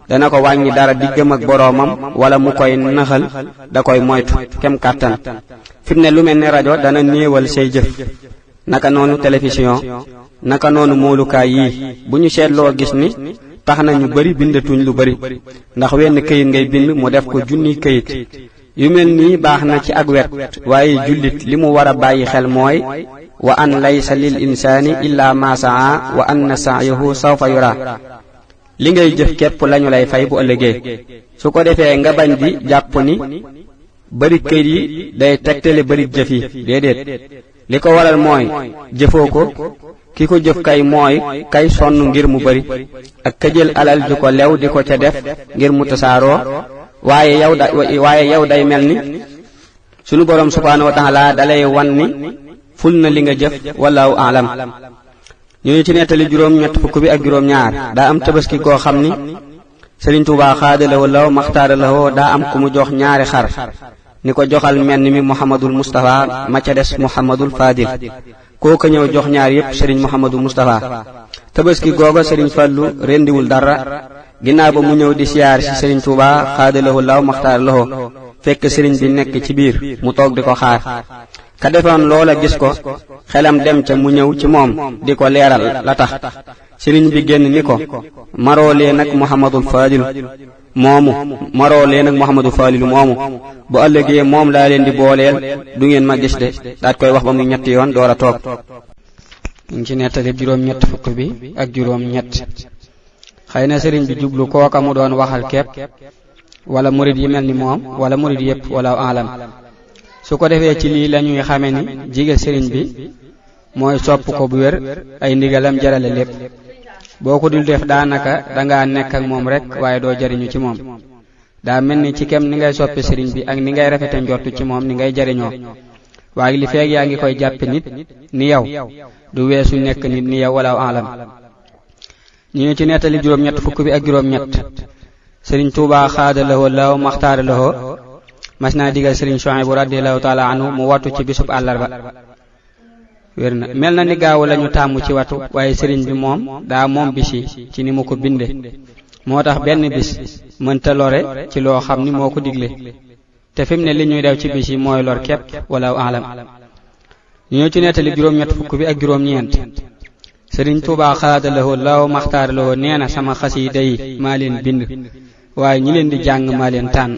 dana ko wàññi dara diggam ak boroomam wala mu koy naxal da koy moytu kem kàttan. fi mu ne lu mel ne rajo dana néewal say jëf, naka noonu télévision, naka noonu moolukaay yii bu ñu seetloo gis ni tax na ñu bari bindatuñ lu bari ndax wenn këyit ngay bind mu def ko junniy këyit. yu mel nii baax na ci ak wet waaye jullit li mu war a bàyyi xel mooy wa an laysa lil insaani illa ma saa wa anna sa'yahu sawfa yura. li ngay jëf képp lañu lay fay bu ëllëgee. su ko defee nga bañ di jàpp ni bari këyit yi day tegtale bari jëf yi déedéet. li ko waral mooy jëfoo ko. ki ko jëf kay mooy kay sonn ngir mu bari ak ka jël alal ju ko lew di ko ca def ngir mu tasaaroo. waaye yow day mel ni sunu borom subhaanahu wa taala dalay wan ni ful na li nga jëf wallahu aalam. ñu ci nettali juróom-ñett fukk bi ak juróom-ñaar daa am tabaski goo xam ni Sëriñ Tuubaa xaadalahu Allahu maxtaara lahu daa am ku mu jox ñaari xar ni ko joxal menn mi Muhammadul Mustafa ma ca des Muhammadul Fadil. kooka ñëw jox ñaar yépp Sëriñ Muhammadul Mustafa. tabaski googa Sëriñ Fallu rendiwul dara. ginnaaw ba mu ñëw di siyaar ci Sëriñ Tuubaa xaadalahu Allahu maxtaara lahu fekk sëriñ bi nekk ci biir mu toog di ko xaar. ka defoon loola gis ko xelam dem ca mu ñëw ci moom di ko leeral la tax. sëriñ bi génn ni ko maroolee nag Muhammadul Fadilu moomu bu ëllëgee moom laa leen di booleel du ngeen ma gis de. daat koy wax ba muy ñetti yoon door a toog. ñu ngi ci nettali juróom-ñett fukk bi ak juróom-ñett. xëy na sëriñ bi jublu kooka mu doon waxal kepp wala murid yi mel ni moom wala murid yépp wala alam. su ko defee ci lii lañuy xame ni jige sëriñ bi mooy sopp ko bu wér ay ndigalam jarale lépp. boo ko dul def daanaka dangaa nekk ak moom rek waaye doo jariñu ci moom. daa mel ni ci kem ni ngay soppe sëriñ bi ak ni ngay rafete njortu ci moom ni ngay jariñoo. waaye li feeg yaa ngi koy jàppe nit ni yow du weesu nekk nit ni yow wala alam. ñu ci nettali juróom-ñett fukk bi ak juróom-ñett. Sëriñ Tuubaa xaadalahu Allahu maxtaara lahu mas naa digal Sëriñ Suhaybu radiyallahu taala anhu mu wattu ci bisub àllarba. wér na mel na ni gaaw lañu tàmm ci wattu waaye sëriñ bi moom daa moom bisi ci ni mu ko binde. moo tax benn bis mënta lore ci loo xam ni moo ko digle te fi mu ne li ñuy def ci bis yi mooy lor képp wala alam. ñu ci nettali juróom-ñett fukk bi ak juróom-ñeent. Sëriñ Tuubaa xaadalahu Allahu maxtaara lahu nee na sama xasiida yi maa leen bind waaye ñi leen di jàng maa leen tànn.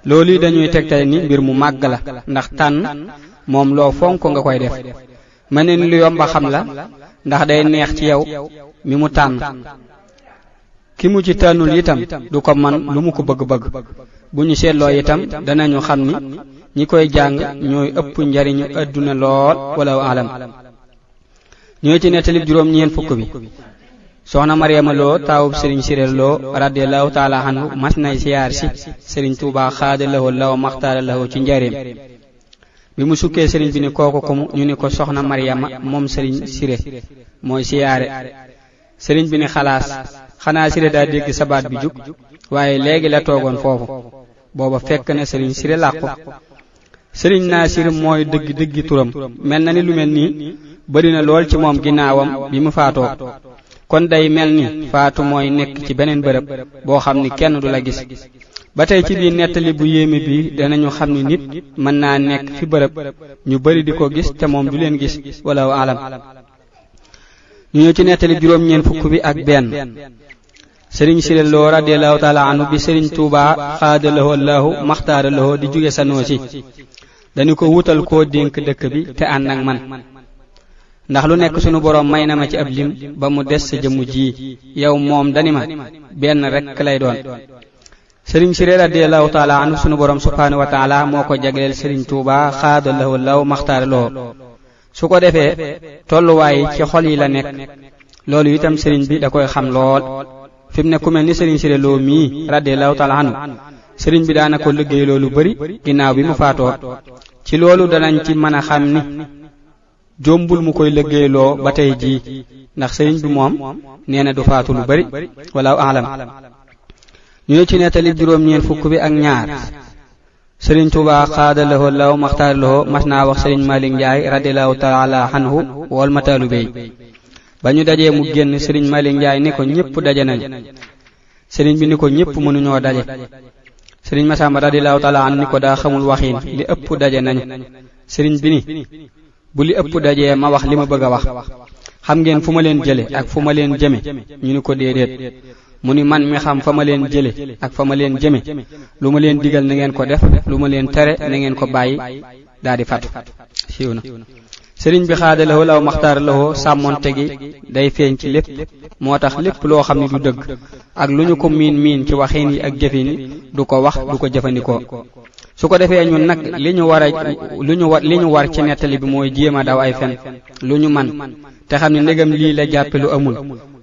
loolu yi dañuy tegtale ni mbir mu màgg la ndax tànn moom loo fonk nga koy def. ma ne ni lu yomba xam la ndax day neex ci yow mi mu tànn. ki mu ci tànnul itam du ko man lu mu ko bëgg-bëgg. bu ñu seetloo itam danañu xam ni ñi koy jàng ñooy ëpp njariñu adduna lool wala alam. ñoo ci nettalib juróom-ñeent fukk bi. soxna Mariama Lo taawub Sëriñ Siré Lo radiyallahu taala anhu mas nay siyaar si Sëriñ Tuubaa xaadalahu Allahu maxtaara lahu ci njaareem. bi mu sukkee sëriñ bi ni kooku ko ñu ni ko soxna Mariama moom Sëriñ Siré mooy siyaare. sëriñ bi ni xanaa Siré daa dégg sabaat bi jug waaye léegi la toogoon foofu. booba fekk na Sëriñ Siré làqu. Sëriñ Naasir mooy dëggi turam mel na ni lu mel nii bari na lool ci moom ginnaawam bi mu faatoo. kon day mel ni faatu mooy nekk ci beneen bërëb boo xam ni kenn du la gis. ba tey ci biir nettali bu yéeme bi danañu xam ni nit mën naa nekk fi bërëb ñu bari di ko gis te moom du leen gis wala alam. ñu ñëw ci nettali juróom-ñeent fukk bi ak benn. sëriñ Siré Lo radiyallahu taala anhu bi sëriñ Tuubaa xaadalahoo allahu maxtaara lahoo di jóge Sanosi dañu ko wutal koo dénk dëkk bi te ànd ak man ndax lu nekk sunu boroom may na ma ci ab lim ba mu des sa jëmm ji yow moom dani ma benn rekk lay doon sëriñ Siré radiyallahu taala anhu sunu boroom subhaanahu wa taala moo ko jagleel sëriñ Tuubaa xaadalahoo allahu maxtaara lahoo su ko defee tolluwaay ci xol yi la nekk loolu itam sëriñ bi da koy xam lool fi mu ne ku mel ni sëriñ Siré Lo mii radiyallahu taala anhu sëriñ bi daana ko liggéey loolu bari ginnaaw bi mu faatoo ci loolu danañ ci mën a xam ni jombul mu koy liggéeyloo ba tey jii ndax sëriñ bi moom nee na du faatu lu bari walaahu aalam ñu ne ci nettali juróom-ñeent fukk bi ak ñaar sëriñ Tuubaa xaadalahoo law maxtaaralahoo mas naa wax sëriñ Malick Ndiaye radiyallahu taala anhu wool ma taalube yi ba ñu dajee mu génn sëriñ Malick Ndiaye ni ko ñëpp daje nañ sëriñ bi ni ko ñëpp mënuñoo daje sëriñ Masamba radiyallahu taala anhu ni ko daa xamul waxiin li ëpp daje nañu sëriñ bi ni bu li ëpp dajee ma wax li ma bëgg a wax xam ngeen fu ma leen jële ak fu ma leen jëme ñu ni ko déedéet mu ni man mi xam fa ma leen jële ak fa ma leen jëme lu ma leen digal na ngeen ko def lu ma leen tere na ngeen ko bàyyi daal di fatu siiw na sëriñ bi xaadalahoo law maxtaar lahoo sàmmonte gi day feeñ ci lépp moo tax lépp loo xam ne du dëgg ak lu ñu ko miin ci waxin yi ak jëfin yi du ko wax du ko jëfandikoo su ko defee ñun nag li ñu war ci nettali bi mooy jéem a daw ay fen lu ñu man te xam ne ndegam lii la jàppe lu amul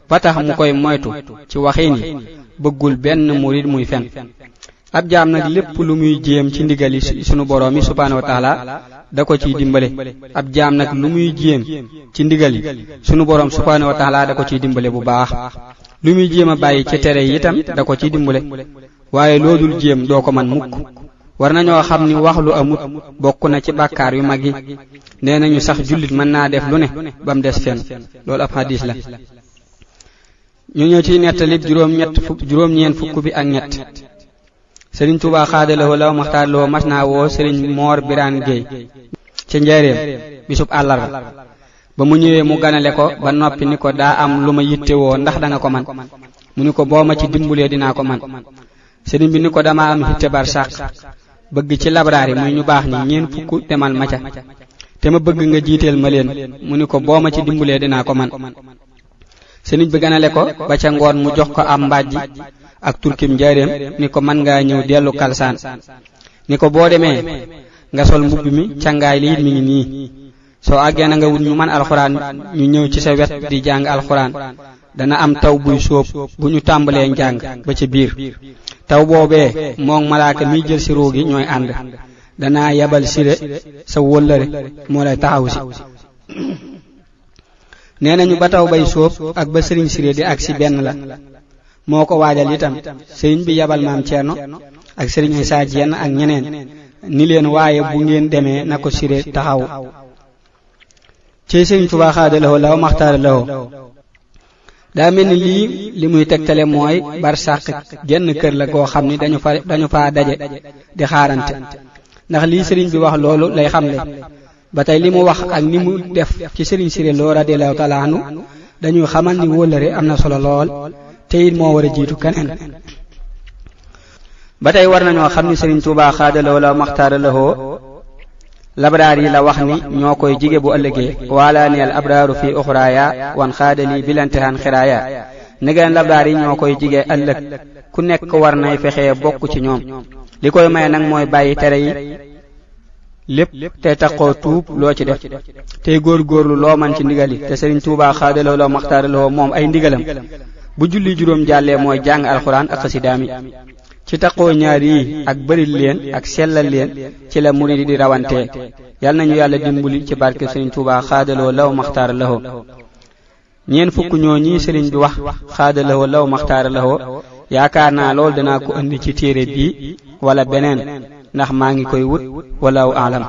ba tax mu koy moytu ci waxin yi bëggul benn murid muy fen ab jaam nag lépp lu muy jéem ci ndigali sunu boroom yi subhaanahu wa taala da ko ciy dimbale ab jaam nag lu muy jéem ci ndigal yi sunu boroom subhaanahu wa taala da ko ciy dimbale bu baax lu muy jéem a bàyyi ci tere yi itam da ko ciy dimbale waaye loo dul jéem doo ko man mukk war nañoo xam ni wax lu amut bokk na ci bàkkaar yu mag yi nee nañu sax jullit mën naa def lu ne ba mu des fenn loolu ab hadis la ñu ñëw ci nettali juróom-ñeent fukk bi ak ñett sëriñ Tuubaa xaadalahoo law maxtaar lahoo mas naa woo sëriñ Moor Biraan Géey ca njaareem bisub àllarba ba mu ñëwee mu ganale ko ba noppi ni ko daa am lu ma yittewoo ndax da nga ko man mu ni ko boo ma ci dimbulee dinaa ko man sëriñ bi ni ko dama am hitte bar sàq bëgg ci labraar yi muy ñu baax ñi ñeent fukk demal ma ca te ma bëgg nga jiiteel ma leen mu ni ko boo ma ci dimbulee dinaa ko man sëriñ bi ganale ko ba ca ngoon mu jox ko am mbàjji ak turkim njaareem ni ko man ngaa ñëw dellu kalsaan ni ko boo demee nga sol mbubb mi cangaay li it mi ngi nii soo àggee na nga wut ñu man alxuraan ñu ñëw ci sa wet di jàng alxuraan dana am taw buy sóob bu ñu tàmbalee njàng ba ci biir taw boobee moom malaaka miy jël si ruu gi ñooy ànd danaa yabal Siré sa wóllëre moo lay taxaw si nee nañu ba taw bay sóob ak ba sëriñ Siré di agsi benn la moo ko waajal itam sëriñ bi yabal maam Ceerno ak sëriñ Isaa Jeen ak ñeneen ni leen waaye bu ngeen demee na ko Siré taxaw ci sëriñ Tuubaa xaadalahoo law maxtaara lahoo daa mel ni lii li muy tegtale mooy barsàq genn kër la goo xam ni dañu faa daje di xaarante ndax lii sëriñ bi wax loolu lay xamle ba tey li mu wax ak ni mu def ci sëriñ Siré Lo radiyallahu taala anhu dañuy xamal ni wóllëre am na solo lool te it moo war a jiitu keneen ba tey war nañoo xam ni sëriñ Tuubaa xaadalahoo law maxtaara lahoo labraar yi la wax ni ñoo koy jige bu ëllëgee wala neel abraaru fi uxraaya wan xaadali bilantihaan xiraaya negeen labraar yi ñoo koy jige ëllëg ku nekk war nay fexee bokk ci ñoom li koy maye nag mooy bàyyi tere yi lépp te taxoo tuub loo ci def tey góorgóorlu loo man ci ndigal yi te sëriñ Tuubaa xaadalahoo law maxtaara lahoo moom ay ndigalam bu julli juróom jàllee mooy jàng alxuraan ak xasidaami ci taqoo ñaar yi ak bëril leen ak sellal leen ci la murid di rawantee yal nañu yàlla dimbali ci barke sëriñ Tuubaa xaadalahoo law maxtaara lahoo ñeent fukk ñoo ñii sëriñ bi wax xaadalahoo law maxtaara lahoo yaakaar naa lool danaa ko indi ci téere bii wala beneen ndax maa ngi koy wut walaahu aalam